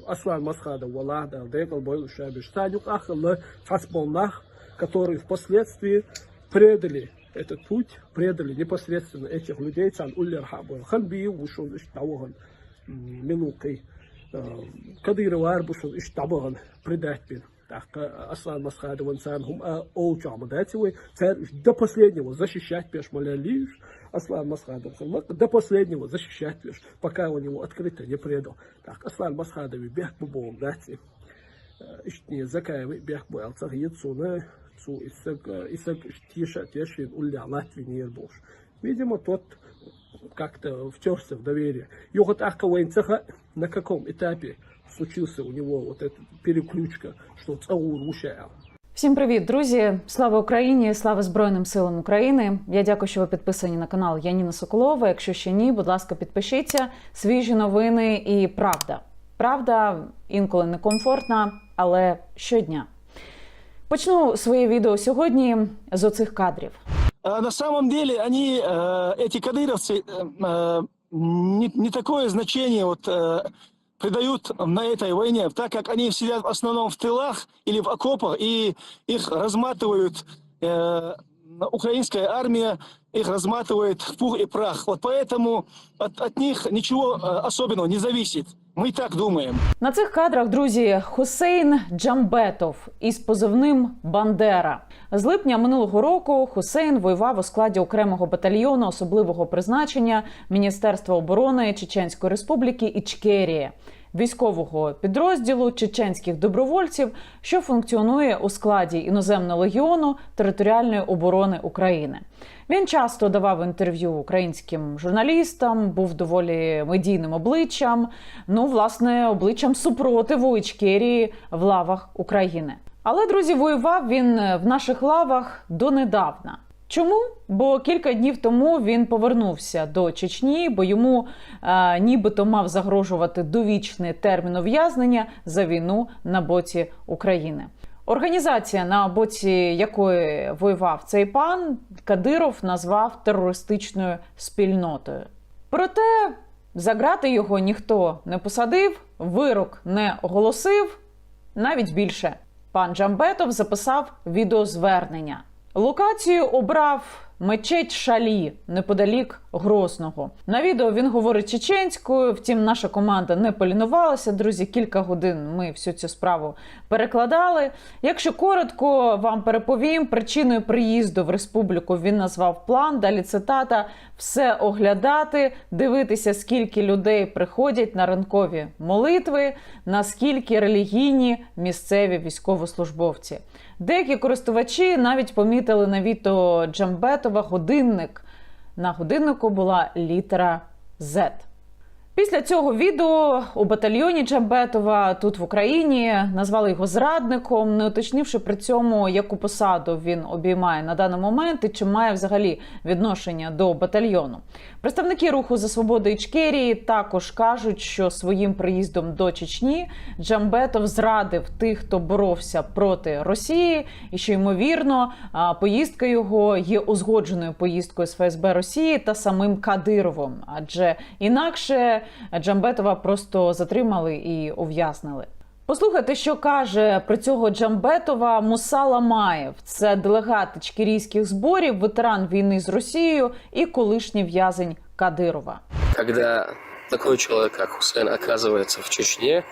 Аслан Масхадов валахь, Дала декъал бойла уьш шаберш. Царна юкъахь хилла цхьацца болу нах, которые впоследствии предали этот путь, предали непосредственно этих людей, царна уллера хьа а бойла. Ханбиев ву шуна иштта дӀавахана, м, мила ву-кх и, э, Кадыровар бу шуна иштта дӀабахана, предать бина. ТӀаккха Аслан Масхадовна царна хӀума а олучохь ма дац вай, цара уьш до последнего защищать беш ма леллий уьш. Аслан Масхадов хилла до последнего защищать беш, пока он его открыто не предал. ТӀаккха Аслан Масхадове бехк бу боху дац и. Э, иштта Закаеве бехк бу аьлла ца хета суна, цо и саг, э, и саг иштта теша а тешийна уллехь латтавинера бохуш. Видимо, тот как-то втёрся в доверие. Юха тӀаккха вайна ца хаьа, на каком этапе случился у него вот эта переключка, что цӀа гӀур ву ша аьлла. Всім привіт, друзі! Слава Україні! Слава Збройним силам України! Я дякую, що ви підписані на канал Яніна Соколова. Якщо ще ні, будь ласка, підпишіться. Свіжі новини і правда. Правда інколи некомфортна, але щодня. Почну своє відео сьогодні з оцих кадрів. А на самом деле они, э, эти кадыровцы, э, э, не, не такое значение вот, э, придают на этой войне, так как они сидят в основном в тылах или в окопах, и их разматывают, э, украинская армия, их разматывает в пух и прах. Вот поэтому от, от них ничего, э, особенного не зависит. Мы так думаем. На цих кадрах, друзі, Хусейн Джамбетов із позивним Бандера. З липня минулого року Хусейн воював у складі окремого батальйону особливого призначення Міністерства оборони Чеченської Республіки Ічкерія, військового підрозділу чеченських добровольців, що функціонує у складі іноземного легіону територіальної оборони України. Він часто давав інтерв'ю українським журналістам, був доволі медійним обличчям, ну, власне, обличчям супротиву Ічкерії в лавах України. Але, друзі, воював він в наших лавах донедавна. Чому? Бо кілька днів тому він повернувся до Чечні, бо йому е, нібито мав загрожувати довічний термін ув'язнення за війну на боці України. Організація, на боці якої воював цей пан, Кадиров назвав терористичною спільнотою. Проте за ґрати його ніхто не посадив, вирок не оголосив. Навіть більше, пан Джамбетов записав відеозвернення. Локацію обрав мечеть Шалі неподалік Грозного. На відео він говорить чеченською, втім, наша команда не полінувалася. Друзі, кілька годин ми всю цю справу перекладали. Якщо коротко вам переповім, причиною приїзду в республіку він назвав план. Далі цитата: все оглядати, дивитися, скільки людей приходять на ранкові молитви, наскільки релігійні місцеві військовослужбовці. Деякі користувачі навіть помітили на відео Джамбетова годинник. На годиннику була літера Z. Після цього відео у батальйоні Джамбетова тут в Україні назвали його зрадником, не уточнивши при цьому, яку посаду він обіймає на даний момент і чи має взагалі відношення до батальйону. Представники руху за свободу Ічкерії також кажуть, що своїм приїздом до Чечні Джамбетов зрадив тих, хто боровся проти Росії, і що, ймовірно, а, поїздка його є узгодженою поїздкою з ФСБ Росії та самим Кадировим, адже інакше Джамбетова просто затримали і ув'язнили. Послухайте, що каже про цього Джамбетова Муса Ламаєв. Це делегат ічкерійських зборів, ветеран війни з Росією і колишній в'язень Кадирова. Когда такой человек, как Хусейн, оказывается в Чечне,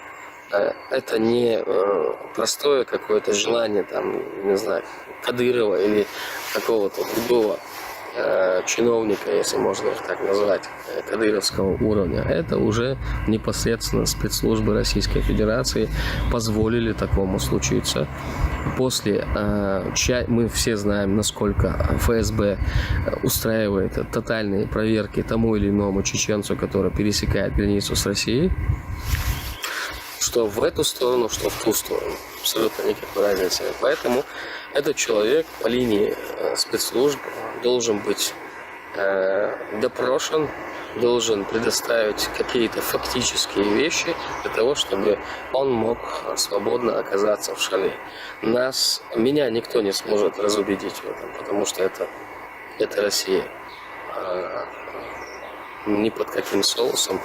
э, это не э, простое какое-то желание, там, не знаю, Кадырова или какого-то другого э, чиновника, если можно их так назвать, э, кадыровского уровня. Это уже непосредственно спецслужбы Российской Федерации позволили такому случиться. После, э, ча- мы все знаем, насколько ФСБ устраивает тотальные проверки тому или иному чеченцу, который пересекает границу с Россией, что в эту сторону, что в ту сторону. Абсолютно никакой разницы нет. Поэтому этот человек по линии э, спецслужб должен быть э, допрошен, должен предоставить какие-то фактические вещи для того, чтобы он мог свободно оказаться в Шале. Нас, меня никто не сможет разубедить в этом, потому что это, это Россия. А, ни под каким соусом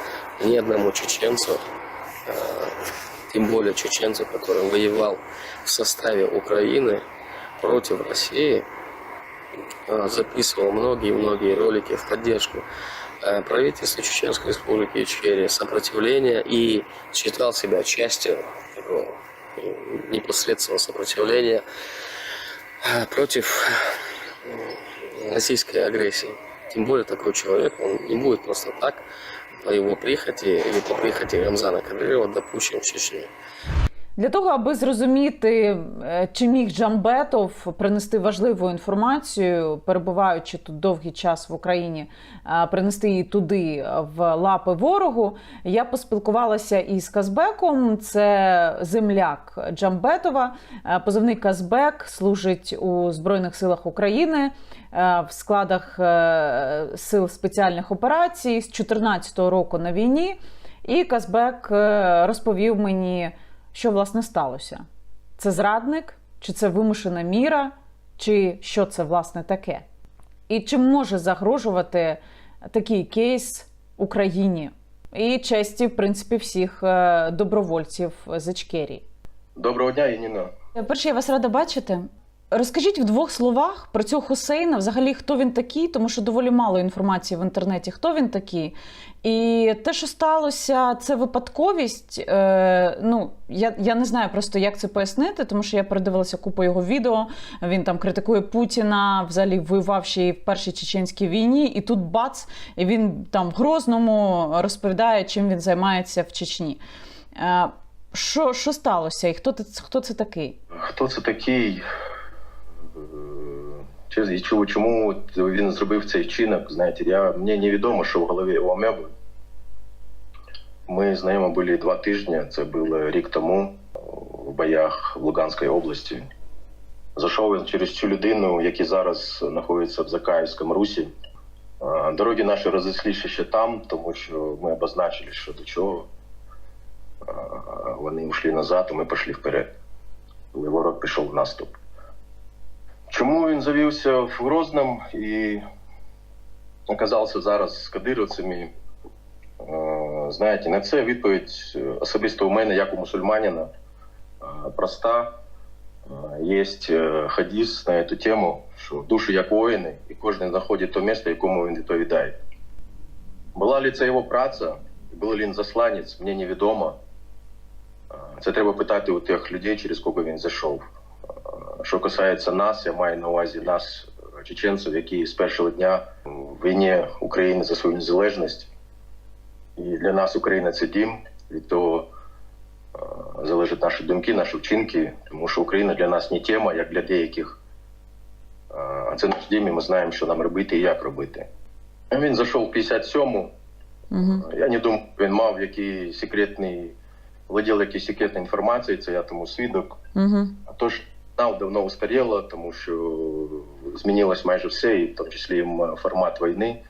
ни одному чеченцу, а, тем более чеченцу, который воевал в составе Украины против России, а, записывал многие-многие ролики в поддержку э, правительства Чеченской Республики Ичкерия, сопротивления и считал себя частью такого э, непосредственного сопротивления э, против э, российской агрессии. Тем более такой человек, он не будет просто так по его прихоти или по прихоти Рамзана Кадырова допущен в Чечне. Для того, аби зрозуміти, е, чи міг Джамбетов принести важливу інформацію, перебуваючи тут довгий час в Україні, е, принести її туди, в лапи ворогу, я поспілкувалася із Казбеком. Це земляк Джамбетова. Е, позивний Казбек служить у Збройних силах України, е, в складах е, сил спеціальних операцій з чотирнадцятого року на війні. І Казбек е, розповів мені, що, власне, сталося. Це зрадник, чи це вимушена міра, чи що це, власне, таке? І чи може загрожувати такий кейс Україні і честі, в принципі, всіх е, добровольців з Ічкерії? Доброго дня, Яніно. Перше, я вас рада бачити. Розкажіть в двох словах про цього Хусейна, взагалі, хто він такий, тому що доволі мало інформації в інтернеті, хто він такий. І те, що сталося, це випадковість. Е, ну, я, я не знаю просто, як це пояснити, тому що я передивилася купу його відео. Він там критикує Путіна, взагалі воював ще й в першій чеченській війні, і тут бац, і він там в Грозному розповідає, чим він займається в Чечні. Е, що, що сталося, і хто, ти- хто це такий? Хто це такий? Е, чи- і чому, чому він зробив цей вчинок? Знаєте, я, мені невідомо, що в голові у Амеби. Ми з ними були два тижні, це було рік тому. боях в Луганській області. Зайшов він через цю людину, який зараз знаходиться в Закаївському русі. Е, Дороги наші розійшлися ще там, тому що ми обозначили, що до чого. Е, Вони йшли назад, а ми пішли вперед. Коли ворог пішов в наступ. Чому він завівся в Грозному і оказався зараз з кадировцями? Е, Знаєте, на це відповідь е, особисто у мене, як у мусульманина, е, проста. Е, Є е, хадіс на цю тему, що душі як воїни, і кожен знаходить те місце, якому він відповідає. Була ли це його праця, був ли він засланець, мені невідомо. Е, Це треба питати у тих людей, через кого він зайшов. Е, Що касається нас, я маю на увазі нас, е, чеченців, які з першого дня в війні України за свою незалежність. І для нас Україна — це дім, від того е, залежать наші думки, наші вчинки, тому що Україна для нас не тема, як для деяких. Е, А це наш дім, і ми знаємо, що нам робити і як робити. Він зайшов в п'ятдесят сьому. Угу. Я не думаю, він мав який секретний, владів якоюсь секретною інформацією, це я тому свідок. Угу. А то, що знав, давно устаріло, тому що змінилось майже все, і в тому числі і м- формат війни.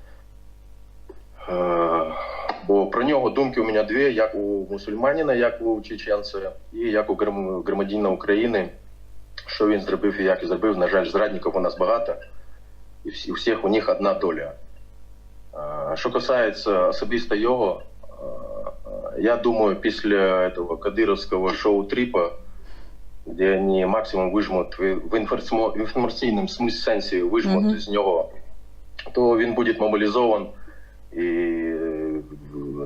Е, Бо про нього думки у мене дві, як у мусульманина, як у чеченця, і як у грам- громадянина України. Що він зробив і як і зробив, на жаль, зрадників у нас багато, і всі- у всіх у них одна доля. Е, Що касається особисто його, е, я думаю, після этого кадыровского шоу-трипа, где они максимум выжмут в в информационном смысле сенсі выжмут Мгм. из него, то він буде мобілізований і,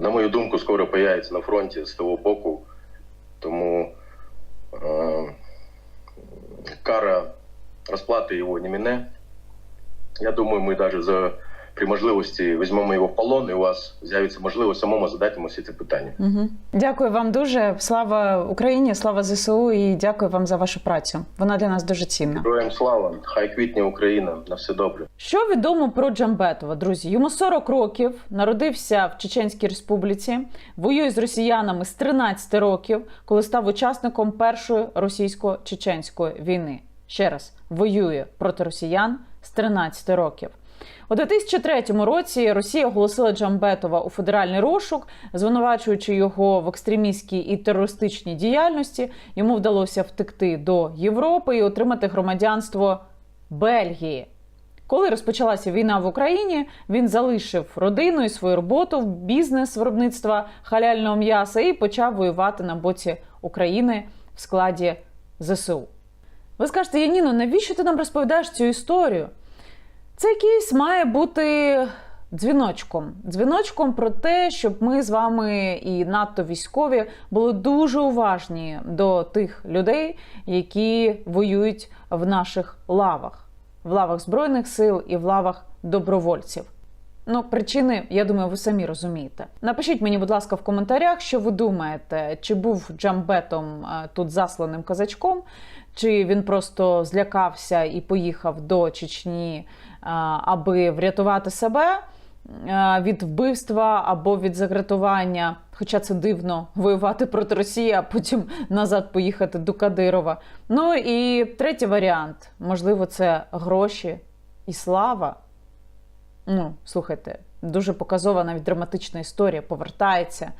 на мою думку, скоро появиться на фронті з того боку. Тому е, кара розплати його не мине. Я думаю, ми навіть за при можливості візьмемо його в полон, і у вас з'явиться можливість самому задати йому всі ці питання. Угу. Дякую вам дуже. Слава Україні, слава ЗСУ і дякую вам за вашу працю. Вона для нас дуже цінна. Героям слава, хай квітне Україна, на все добре. Що відомо про Джамбетова, друзі? Йому сорок років, народився в Чеченській Республіці, воює з росіянами з тринадцяти років, коли став учасником Першої російсько-чеченської війни. Ще раз, воює проти росіян з тринадцяти років. У дві тисячі третьому році Росія оголосила Джамбетова у федеральний розшук, звинувачуючи його в екстремістській і терористичній діяльності. Йому вдалося втекти до Європи і отримати громадянство Бельгії. Коли розпочалася війна в Україні, він залишив родину і свою роботу в бізнес виробництва халяльного м'яса і почав воювати на боці України в складі ЗСУ. Ви скажете: Яніно, навіщо ти нам розповідаєш цю історію? Цей кейс має бути дзвіночком. Дзвіночком про те, щоб ми з вами, і надто військові, були дуже уважні до тих людей, які воюють в наших лавах, в лавах Збройних сил і в лавах добровольців. Ну, причини, я думаю, ви самі розумієте. Напишіть мені, будь ласка, в коментарях, що ви думаєте, чи був Джамбетов е, тут засланим козачком, чи він просто злякався і поїхав до Чечні, е, аби врятувати себе е, від вбивства або від загратування. Хоча це дивно — воювати проти Росії, а потім назад поїхати до Кадирова. Ну і третій варіант. Можливо, це гроші і слава. Ну, слухайте, дуже показова, навіть драматична історія. Повертається,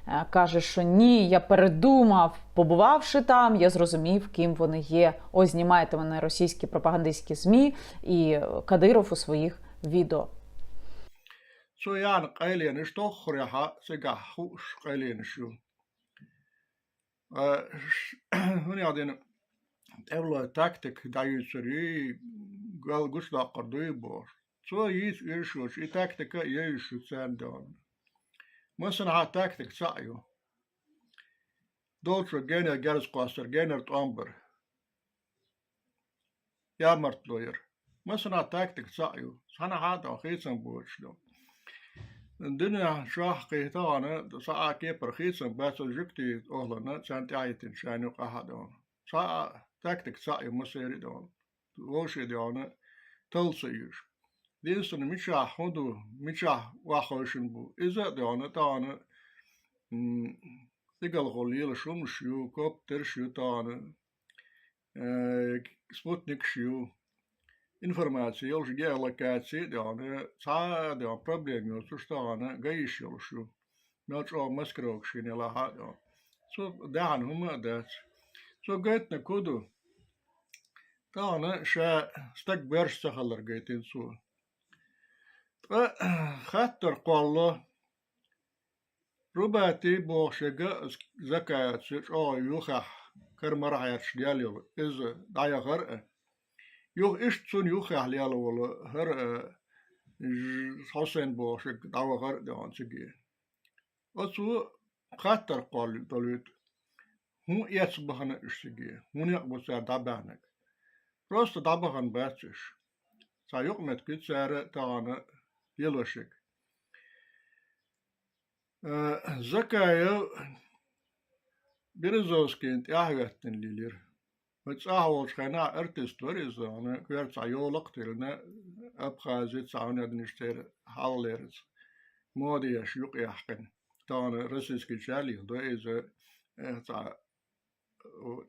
е, каже, що ні, я передумав. Побувавши там, я зрозумів, ким вони є. Ось, знімаєте вони російські пропагандистські ЗМІ і Кадиров у своїх відео. Цу яна къайленаш тоххаряха цигахь хууш къайленаш ю. Э, ш- хӀуни гӀадин тӀевла тактик дӀаюйцур юй, гал гучдаккхар дуй бохуш. Цо йийца уьш йолчу и тактика а йойуш ю царна догӀна. Масала, хьан тактика цхьаъ ю. Долчо генер герз кхоссар, генер тӀом бар. Ямартло яр. Масала, тактика цхьаъ ю. Цхьана хьан а хийцам боцуш ду. Дуьнен чохь кхин тахана цхьа а кепара хийцам бац жуьгтийн охӀлана, царна тӀаьхьахӀиттина шайна юкъахь а догӀна. Цхьа а тактика цхьаъ ю, массеран а догӀна. Вовшийн догӀна талла ца оьшу. Единственное, мичахь хӀун ду, мичахь охьахевшина бу. Иза а догӀна, тахана, м, стигалхула лелаш хӀумаш ю, коптерш ю тахана, э, спутникаш ю. Информаци йолаш геолокаци а доагӀана, цхьа а доагӀана проблема йоцуш тахана гаиш йолаш ю. Мел чӀогӀа маскировкаш хинна лахьа а доагӀана. Цо даьхьна хӀума а дац. Цо гайтина куду. Тахана ша стаг берш ца хилар гайтина цо. Ткъа хаттар кхолло, Рубати бохушега Закаевца чӀогӀа юххехь кара-мара хьерчаш лела йолу иза дӀаяхар а, юха иштта цунна юххехь лела волу хӀара а, Ж-, Хьусайн бохушега дӀавахар а доьгӀна циге. Оцо хаттар кхоллуьйту, хӀун эцна бахана уьш циге, хӀун некъ бу цара дӀабаьхьнарг. Просто дӀабахана бац уьш. Цхьа юкъаметтиг ю цара тахана лелошега. Э, Закаев Березовскийна тӀаьхьахӀоьттина лелира. Вай цӀахь волчу хенахь артист вара иза, хӀана коьрта цхьа йолакх а тиллина, Абхази цхьа хӀун аьлла церан хьалхалерца мода еш юкъаяьккхина. Тахана российский чарлих до иза, э, цхьа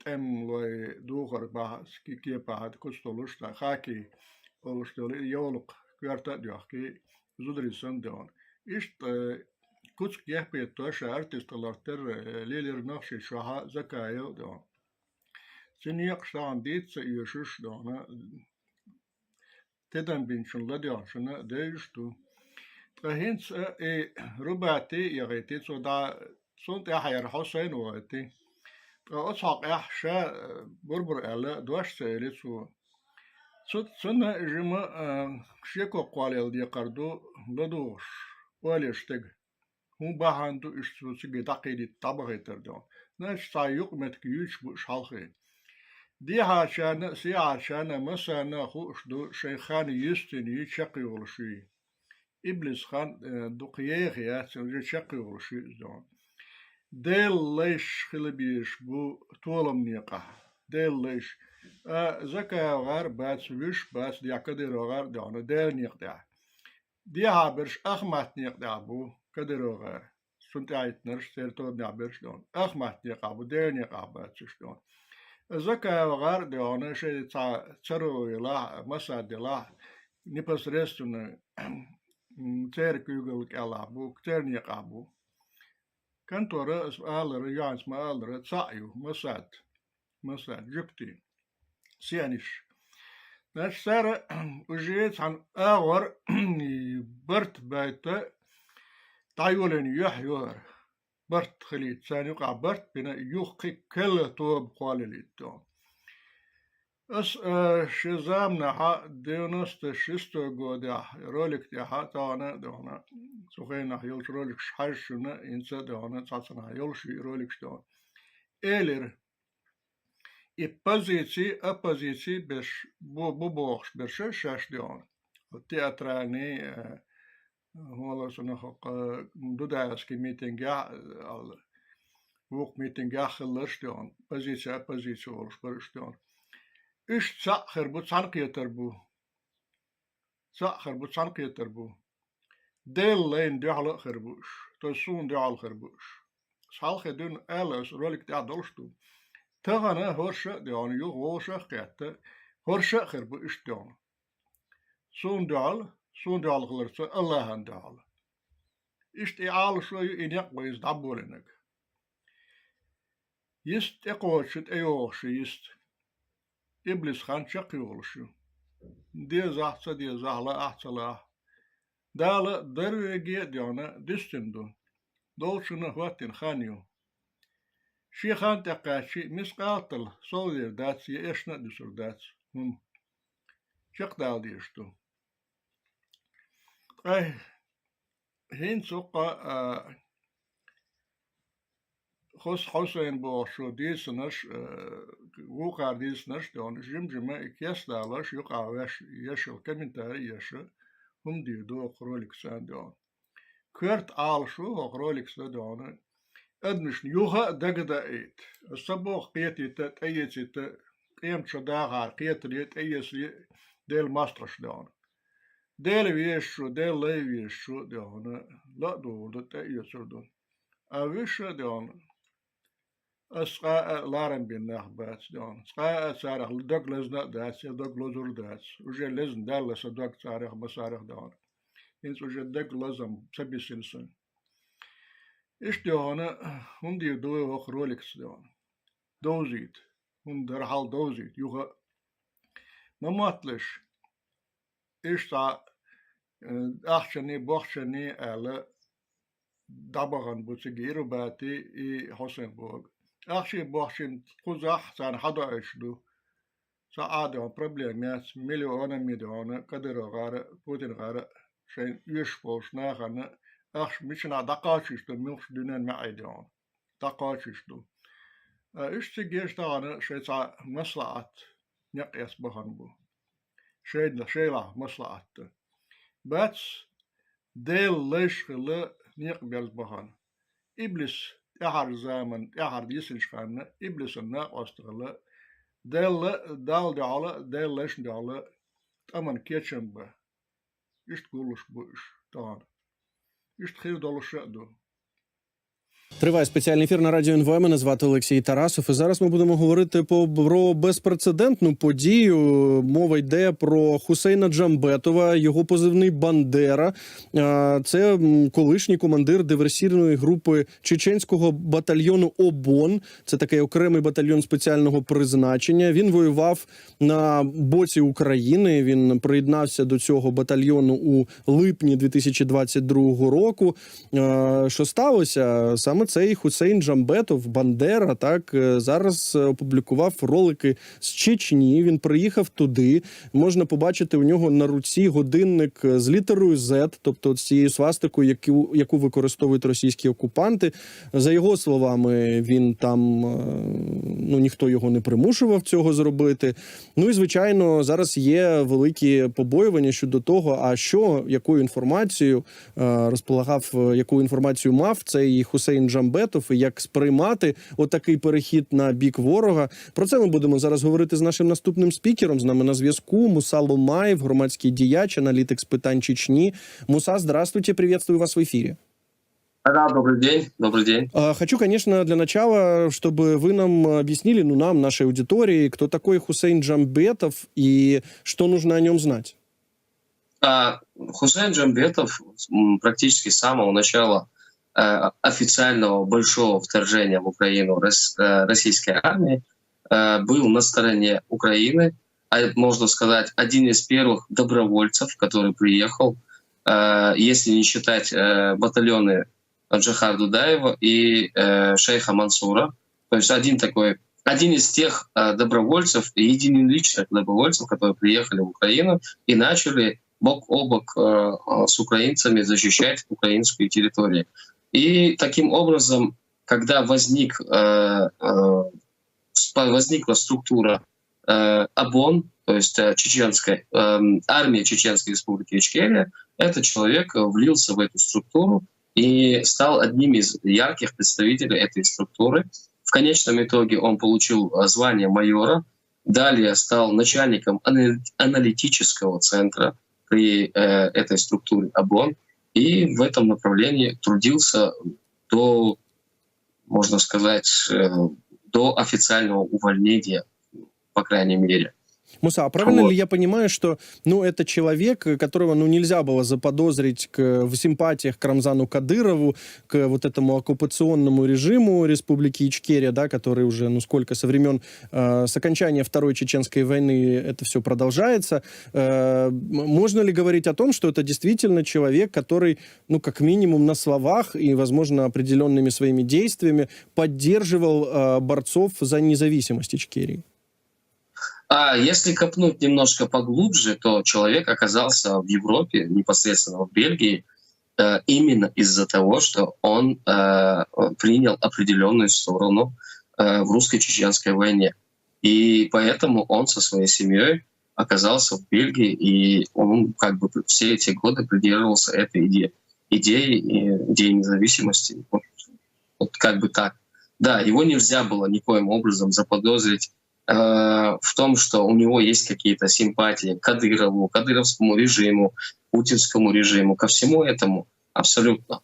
тӀемалой духар бахьа, ски-, кепахь куц долуш, цхьа хакий олуш долу и йовлакх коьрта а доьхкий, зударий санна доьгӀна. Иштта, э, куц кехпетто ша артист хиларх терра, э, лелира Нохчийчохьа Закаев а доьгӀна. Цуьнан некъаш тахана дийца ца оьшуш доьгӀна, тидам бинчунна ладоьгӀначунна девзаш ду. Ткъа хӀинца а и Рубати а яхийти, цо дӀа, цунна тӀаьхьа яра Хьусайн а вахийти. Ткъа оцу хьокъехь ша, э, бур-бур аьлла, дош ца элира цо. Цу-, цунна жима, э, шеко кхоллаелла декхар ду, ладугӀуш, ойла еш стеган. ХӀун бахьана ду уьш цо цига дӀакхийдийта, дӀабахийтар ду? Значит, цхьа юкъаметтиг юьйцуш бу уьш хьалхе. Дехьарчарна а, сехьарчарна а, массарна а хууш ду, шайн хан йистина ю, чекхйолуш ю. Иблис хан, э, дукха еха яц, уже чекхйолуш ю иза ду. Делан лайш хила безаш бу толаман некъахь. Делан лайш. А, Закаев гӀар а бац, вуьш а бац, дехьа Кадыров гӀар а доьгӀна, Делан некъа тӀехь. Дехьа берш Ахмат некъа тӀехь бу, Кадыров гӀар. Цунна тӀаьхьахӀиттинарш, церан тобанехь берш доьгӀна. Ахмат некъахь бу, Делан некъахь бац уьш доьгӀна. Закаев гӀар а доьгӀна, шайн цхьа ЦРУ елахь, Масад елахь, непосредственно, м, церан куьйгалла кӀелахь бу, церан некъахь бу. Контора, ас алара, юьхьанца ма-аллара, цхьаъ ю, Масад. Масад, жуьгтий, сионисташ. Значит, цара уже цхьана агӀор барт байта дӀайолийна юьхь ю хӀара. Барт хилийта, царна юкъахь барт бина, юха кхин келла тоба кхоллалийта. Ас, э, ши заманахьа, девяносто шестой годехь, ролик тӀехьа тахана а доьгӀна, цу хенахь йолчу роликаш хьаьжчунна, хӀинца а доьгӀна, цхьаццанхьа йолуш ю и роликаш доьгӀна. Элира, и позиций, оппозиций берш бу, бу бохуш берш шаьш доьгӀна. Вот театральный, э, хӀума ло цунах, э, Дудаевский митингехь, э, аьлла, вукху митингехь хилларш доьгӀна, позиция, оппозиция олуш бара уьш доьгӀна. Уьш цхьаъ хир бу, цхьаьна кхетар бу. Цхьаъ хир бу, цхьаьна кхетар бу. Делан лайна дуьхьал а хир бу уьш, то есть суна дуьхьал хир бу уьш. Ас хьалхе дуьйна аьлла, ас ролик тӀехь долуш ду. Тахана хӀорш а доьгӀна, юха вовшах а кхетта, хӀорш а хир бу иштта доьгӀна. Суна дуьхьал, суна дуьхьал хиларца, Аллахьан дуьхьал. Иштта и Ӏалашо ю, и некъ бу иза дӀаболийнарг. Йист тӀекхочуш ю, тӀейогӀуш ю йист. Иблис хан чекхйолуш ю. Дезахь а, ца дезахь а, лаахь а, ца лаахь а. Дала дерриге а доьгӀна дистина ду. Долчунна хӀоттийна хан ю. Шен хан тӀекхаьччи, мискъалтал совдийр дац, я эшна а дуьсур дац хӀума. Чекхдала дезаш ду. Ткъа хӀинца хӀокху, а, Хус Хьусайн бохучо дийцинарш, э, вукхара дийцинарш а доьгӀна, жим-жима и кестдаларш, юкъахь веш, еш йолу комментарий а еш, хӀума дийр ду хӀокху роликца а доьгӀна. Коьрта Ӏалашо хӀокху роликца а доьгӀна. Адамашна юха а дагадаийта. Аса ца боху кхетийта, тӀеэцийта, къемат шо дахар кхетале, тӀеэцале Делан мостагӀаш а доьгӀна. Дела везачо, Делан лай везачо а доьгӀна, ла а дугӀур ду, тӀеоьцур ду. А вуьш а доьгӀна, Ас цкъа а ларам бина нах бац, дӀаьхьа. Цкъа а царах дог лазна а дац, я дог лозур дац. Уже лезна даьлла са дог царах, массарах, дӀаьхьа. ХӀинца уже дог лазам ца бисина сан. Иштта, дӀаьхьа, хӀунда ду вай оха роликаш, дӀаьхьа? Довзийта. ХӀунда дар хьал довзийта. Юха ма мотталаш. Иштта, э, ахчанний, бохчанний аьлла, дӀабахана бу цига и Рубати, и Хьусейн-Бог. Ахчий, бохчий кхузахь царна хьадоуьйтуш ду. Цхьа а, дӀаьхьа, проблема яц, миллионами, дӀаьхьа, КадыровгӀара, ПутингӀара шайна оьшуш болчу нахана ахча мичахь дӀакхачийта ду, муьлххачу дуьненна маьӀӀе, дӀаьхьа, дӀакхачийта ду. А уьш цига еш, дӀаьхьа, шайн цхьа маслахьат некъ эцна бахана бу. Шайна, шайлахь маслахьат дан. Бац, Делан лайш хилла некъ белла бахана. Иблис тӀаьхьарчу заманна, тӀаьхьара йисинчу ханна, иблисан накъост хилла, Делан, Далла дуьхьал, Делан лайшна дуьхьал тӀаман кечам бан. Иштта гуллуш бу уьш тахана. Иштта хир долуш а ду. Триває спеціальний ефір на радіо Н В. Мене звати Олексій Тарасов. І зараз ми будемо говорити по про безпрецедентну подію. Мова йде про Хусейна Джамбетова, його позивний Бандера. А, це, м, колишній командир диверсійної групи чеченського батальйону ОБОН. Це такий окремий батальйон спеціального призначення. Він воював на боці України. Він приєднався до цього батальйону у липні дві тисячі двадцять другого року. Е, що сталося? Саме цей Хусейн Джамбетов, Бандера, так, е, зараз опублікував ролики з Чечні. Він приїхав туди. Можна побачити у нього на руці годинник з літерою Z, тобто з цією свастикою, яку, яку використовують російські окупанти. За його словами, він там, е, ну, ніхто його не примушував цього зробити. Ну і, звичайно, зараз є великі побоювання щодо того, а що, якою інформацією, е, розполагав, е, яку інформацію мав цей Хусейн Джамбетов, і як сприймати отакий перехід на бік ворога. Про це ми будемо зараз говорити з нашим наступним спікером. З нами на зв'язку Муса Ломаєв, громадський діяч, аналітик з питань Чечні. Муса, здравствуйте, приветствую вас в эфире. Да, добрый день, добрый день. А, хочу, конечно, для начала, чтобы вы нам объяснили, ну, нам, нашей аудитории, кто такой Хусейн Джамбетов и что нужно о нем знать. А, Хусейн Джамбетов, м, практически с самого начала, э, официального большого вторжения в Украину рос-, э, российской армии, э, был на стороне Украины, а это, можно сказать, один из первых добровольцев, который приехал, э, если не считать, э, батальоны Джохара Дудаева и, э, шейха Мансура. То есть один такой, один из тех, э, добровольцев, единоличных добровольцев, которые приехали в Украину и начали бок о бок, э, э, с украинцами защищать украинскую территорию. И таким образом, когда возник, э, э, спа-, возникла структура, э, ОБОН, то есть, э, чеченская, эм, армия Чеченской Республики Ичкерия, этот человек, э, влился в эту структуру и стал одним из ярких представителей этой структуры. В конечном итоге он получил, э, звание майора, далее стал начальником ана-, аналитического центра при, э, этой структуре ОБОН, и в этом направлении трудился до, можно сказать, э, до официального увольнения, по крайней мере. Муса, а правильно Вот. ли я понимаю, что, ну, это человек, которого, ну, нельзя было заподозрить к, в симпатиях к Рамзану Кадырову, к вот этому оккупационному режиму Республики Ичкерия, да, который уже, ну, сколько, со времен, э, с окончания Второй Чеченской войны это все продолжается. Э, м-, можно ли говорить о том, что это действительно человек, который, ну, как минимум на словах и, возможно, определенными своими действиями поддерживал, э, борцов за независимость Ичкерии? А если копнуть немножко поглубже, то человек оказался в Европе, непосредственно в Бельгии, э, именно из-за того, что он, э, принял определенную сторону, э, в русско-чеченской войне. И поэтому он со своей семьей оказался в Бельгии, и он как бы все эти годы придерживался этой иде-, идеи, и идеи независимости. Вот, вот как бы так. Да, его нельзя было никоим образом заподозрить, э, в том, что у него есть какие-то симпатии к Кадырову, кадыровскому режиму, путинскому режиму, ко всему этому абсолютно.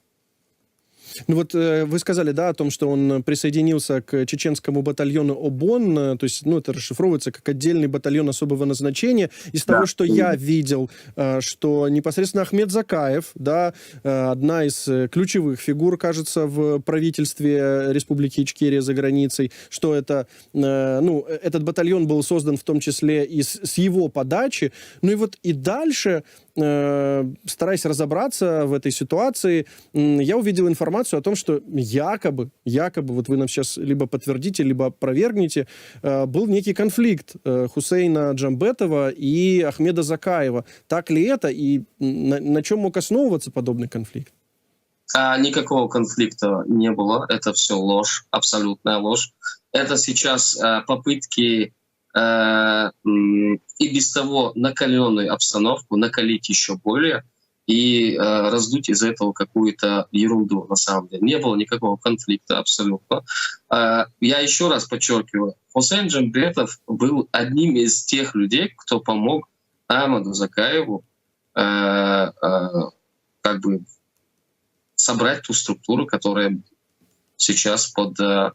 Ну вот э, вы сказали, да, о том, что он присоединился к чеченскому батальону ОБОН, э, то есть, ну, это расшифровывается как отдельный батальон особого назначения. Из того, что я видел, э, что непосредственно Ахмед Закаев, да, э, одна из э, ключевых фигур, кажется, в правительстве Республики Ичкерия за границей, что это, э, ну, э, этот батальон был создан в том числе и с, с его подачи. Ну и вот и дальше, э, стараясь разобраться в этой ситуации, м, я увидел информацию о том, что якобы, якобы, вот вы нам сейчас либо подтвердите, либо опровергнете, э, был некий конфликт э, Хусейна Джамбетова и Ахмеда Закаева. Так ли это и на, на чем мог основываться подобный конфликт? А, никакого конфликта не было. Это все ложь, абсолютная ложь. Это сейчас а, попытки а, м, и без того накаленную обстановку накалить еще более и а, раздуть из этого какую-то ерунду, на самом деле. Не было никакого конфликта абсолютно. А, я еще раз подчеркиваю, Хусейн Джамбетов был одним из тех людей, кто помог Ахмаду Закаеву э, э, как бы собрать ту структуру, которая сейчас под, э,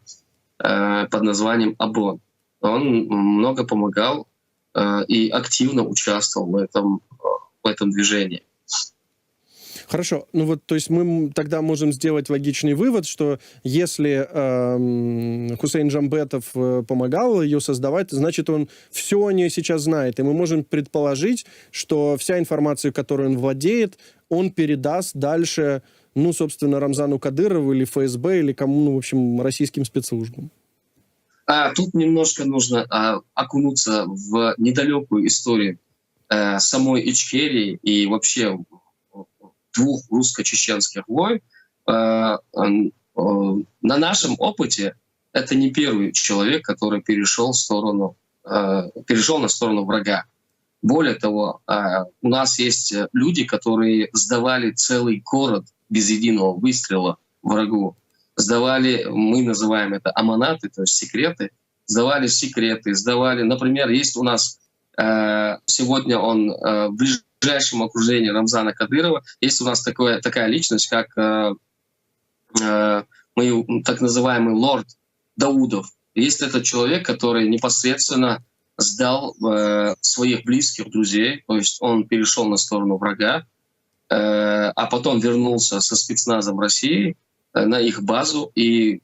э, под названием ОБОН. Он много помогал э, и активно участвовал в этом, э, в этом движении. Хорошо. Ну вот, то есть мы м- тогда можем сделать логичный вывод, что если эм, Хусейн Джамбетов э, помогал ее создавать, значит, он все о ней сейчас знает. И мы можем предположить, что вся информация, которой он владеет, он передаст дальше, ну, собственно, Рамзану Кадырову или ФСБ, или кому, ну, в общем, российским спецслужбам. А тут немножко нужно а, окунуться в недалекую историю э, самой Ичкерии и вообще двух русско-чеченских войн. Э, э, на нашем опыте это не первый человек, который перешел в сторону, э, перешел на сторону врага. Более того, э, у нас есть э, люди, которые сдавали целый город без единого выстрела врагу. Сдавали, мы называем это аманаты, то есть секреты, сдавали секреты, сдавали, например, есть у нас э, сегодня он э, в ближайшем окружении Рамзана Кадырова, есть у нас такое, такая личность, как э, э, мы, так называемый лорд Даудов. Есть этот человек, который непосредственно сдал э, своих близких друзей, то есть он перешел на сторону врага, э, а потом вернулся со спецназом России э, на их базу и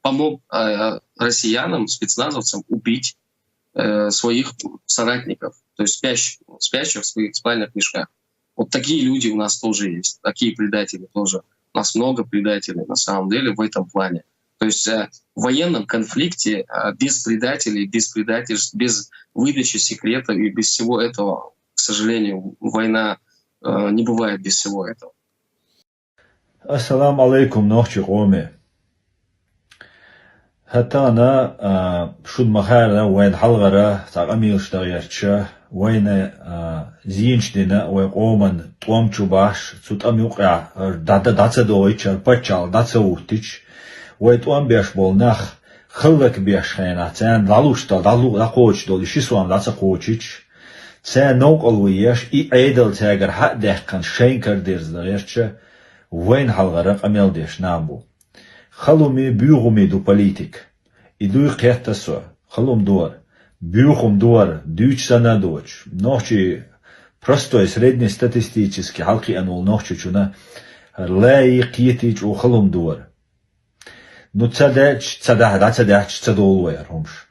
помог э, россиянам, спецназовцам убить э, своих соратников, то есть спящих, спящих в своих спальных мешках. Вот такие люди у нас тоже есть, такие предатели тоже. У нас много предателей на самом деле в этом плане. То есть э, в военном конфликте э, без предателей, без предательств, без выдачи секретов и без всего этого, к сожалению, война э, не бывает без всего этого. Ассаламу алейкум, нохчий къоме. ХӀаьта а, шуна ма-хаъара, вайна хьалхара цхьа къамелаш дагӀерташ, вайна а, зенаш дина вай къоман тӀом чу бахьаш, цу тӀама юкъехь дӀа-, дӀа ца догӀийча, паччахьалкхе дӀа ца хӀуттийча, вай тӀом беш болу нах хӀаллакбеш хенахь, царна дӀалуш долу, дӀалу-, дӀакхочуш долу ши сом дӀа ца кхочийча, царна новкъарло еш, и Ӏедал цаьргара хьа а даьккхина, шайна карадерза дагӀерташ, вайна хьалхара къамел деш нах бу. Халуме, боьхаме ду политика. И дуй кхетта со, халум ду хӀара. Боьхам ду хӀара, дуьйцуш санна а доцуш. Нохчий простой, среднестатистически хьалакхиъна волу нохчочунна хӀара лаьий, кхетий чӀогӀа халум ду хӀара. Ну, ца даьлча, ца дахь-, дӀа ца даьлча, ца долу вай хӀара хӀумаш.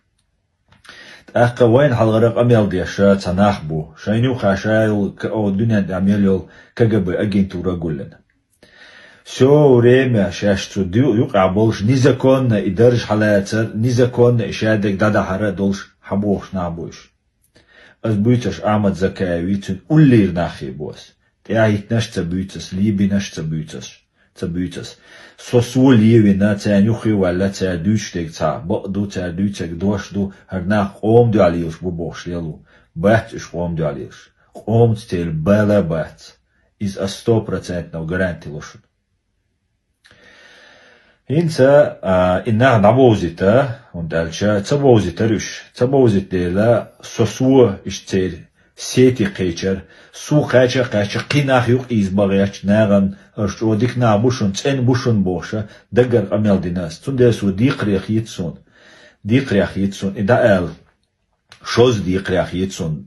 ТӀаккха вайна хьалхара къамел деш цхьа нах бу. Шайна юххехь ша йолу к-, о, дуьнен тӀехь мел йолу КГБ агентура а гуллина. Всё время шаьш цу ду-, юкъахь болуш незаконно и дарж хьалацар, незаконно и шадерг дӀадахьар а долуш хьан бохуш нах бу уьш. Ас буьйцу аш Ахьмад Закаеве, цуьнан уллера нахе бу ас. ТӀаьхьахӀиттинарш а ца буьйцу ас, лебинарш а ца буьйцу ас, ца буьйцу ас. Со, со левина, царна юххе а ваьлла, цара дуьйцуш дерг цхьа бакъ ду, цара дуьйцург дош ду, хӀара нах къоман дуьхьа лелаш бу бохуш лело. Бац уьш къоман дуьхьа лелаш. Къомаца церан бала а бац. Иза ас сто процентов гаранти ло шуна. ХӀинца а, и нах дӀабовзийта, хӀунда аьлча ца бовзийтара уьш. Ца бовзийта дела, со, со иштта церан сети кхечар, со кхаьча-кхаьча кхин нах юкъа ийза багӀеч, нагӀан аша чӀо дика нах бу шун, цӀена бу шун бохуша, даггара къамел дина ас. Цундела со декхаре хийца суна. Декхаре хийца суна. И дӀаала, шозза декхаре хийца суна.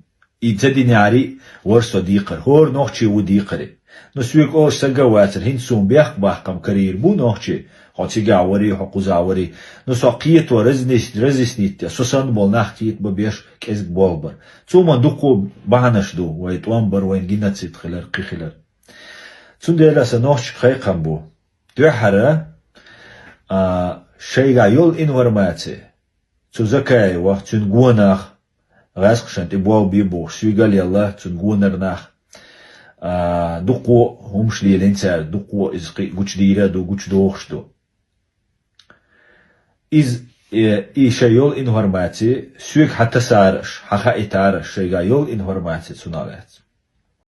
И ца динехьара а вара со декхар. ХӀора нохчи ву декхаре. Ну, соьга олуш сага вацара, хӀинца суна бехк баккхам карийра бу нохчи, хьо цигахь варий, хьо кхузахь варий. Ну, со кхето разнес-, разъяснить де, со санна болу нах кхетабан беш кӀезиг болх бара. Цу ма дуккха бахьанаш ду, вай тӀом бар, вайн геноцид хилар, кхин хилар. Цундела сан нохчашка кхайкхам бу. Дуьххьара, а, шайгахь йолу информаци, цу Закаевах, цуьнан гонах, гӀаьскхашна тӀе болх бе бохуш, соьга а лелла, цуьнан гонара нах, а, дуккха хӀумаш лелийна цара, дуккха иза кхин гучудийр а ду, гучудохуш ду. Иза, э, и шайн йолу информаци, соьга хьан тасара аша, хьан хаийтара аша, шайгахь йолу информаци цунах лаьцна.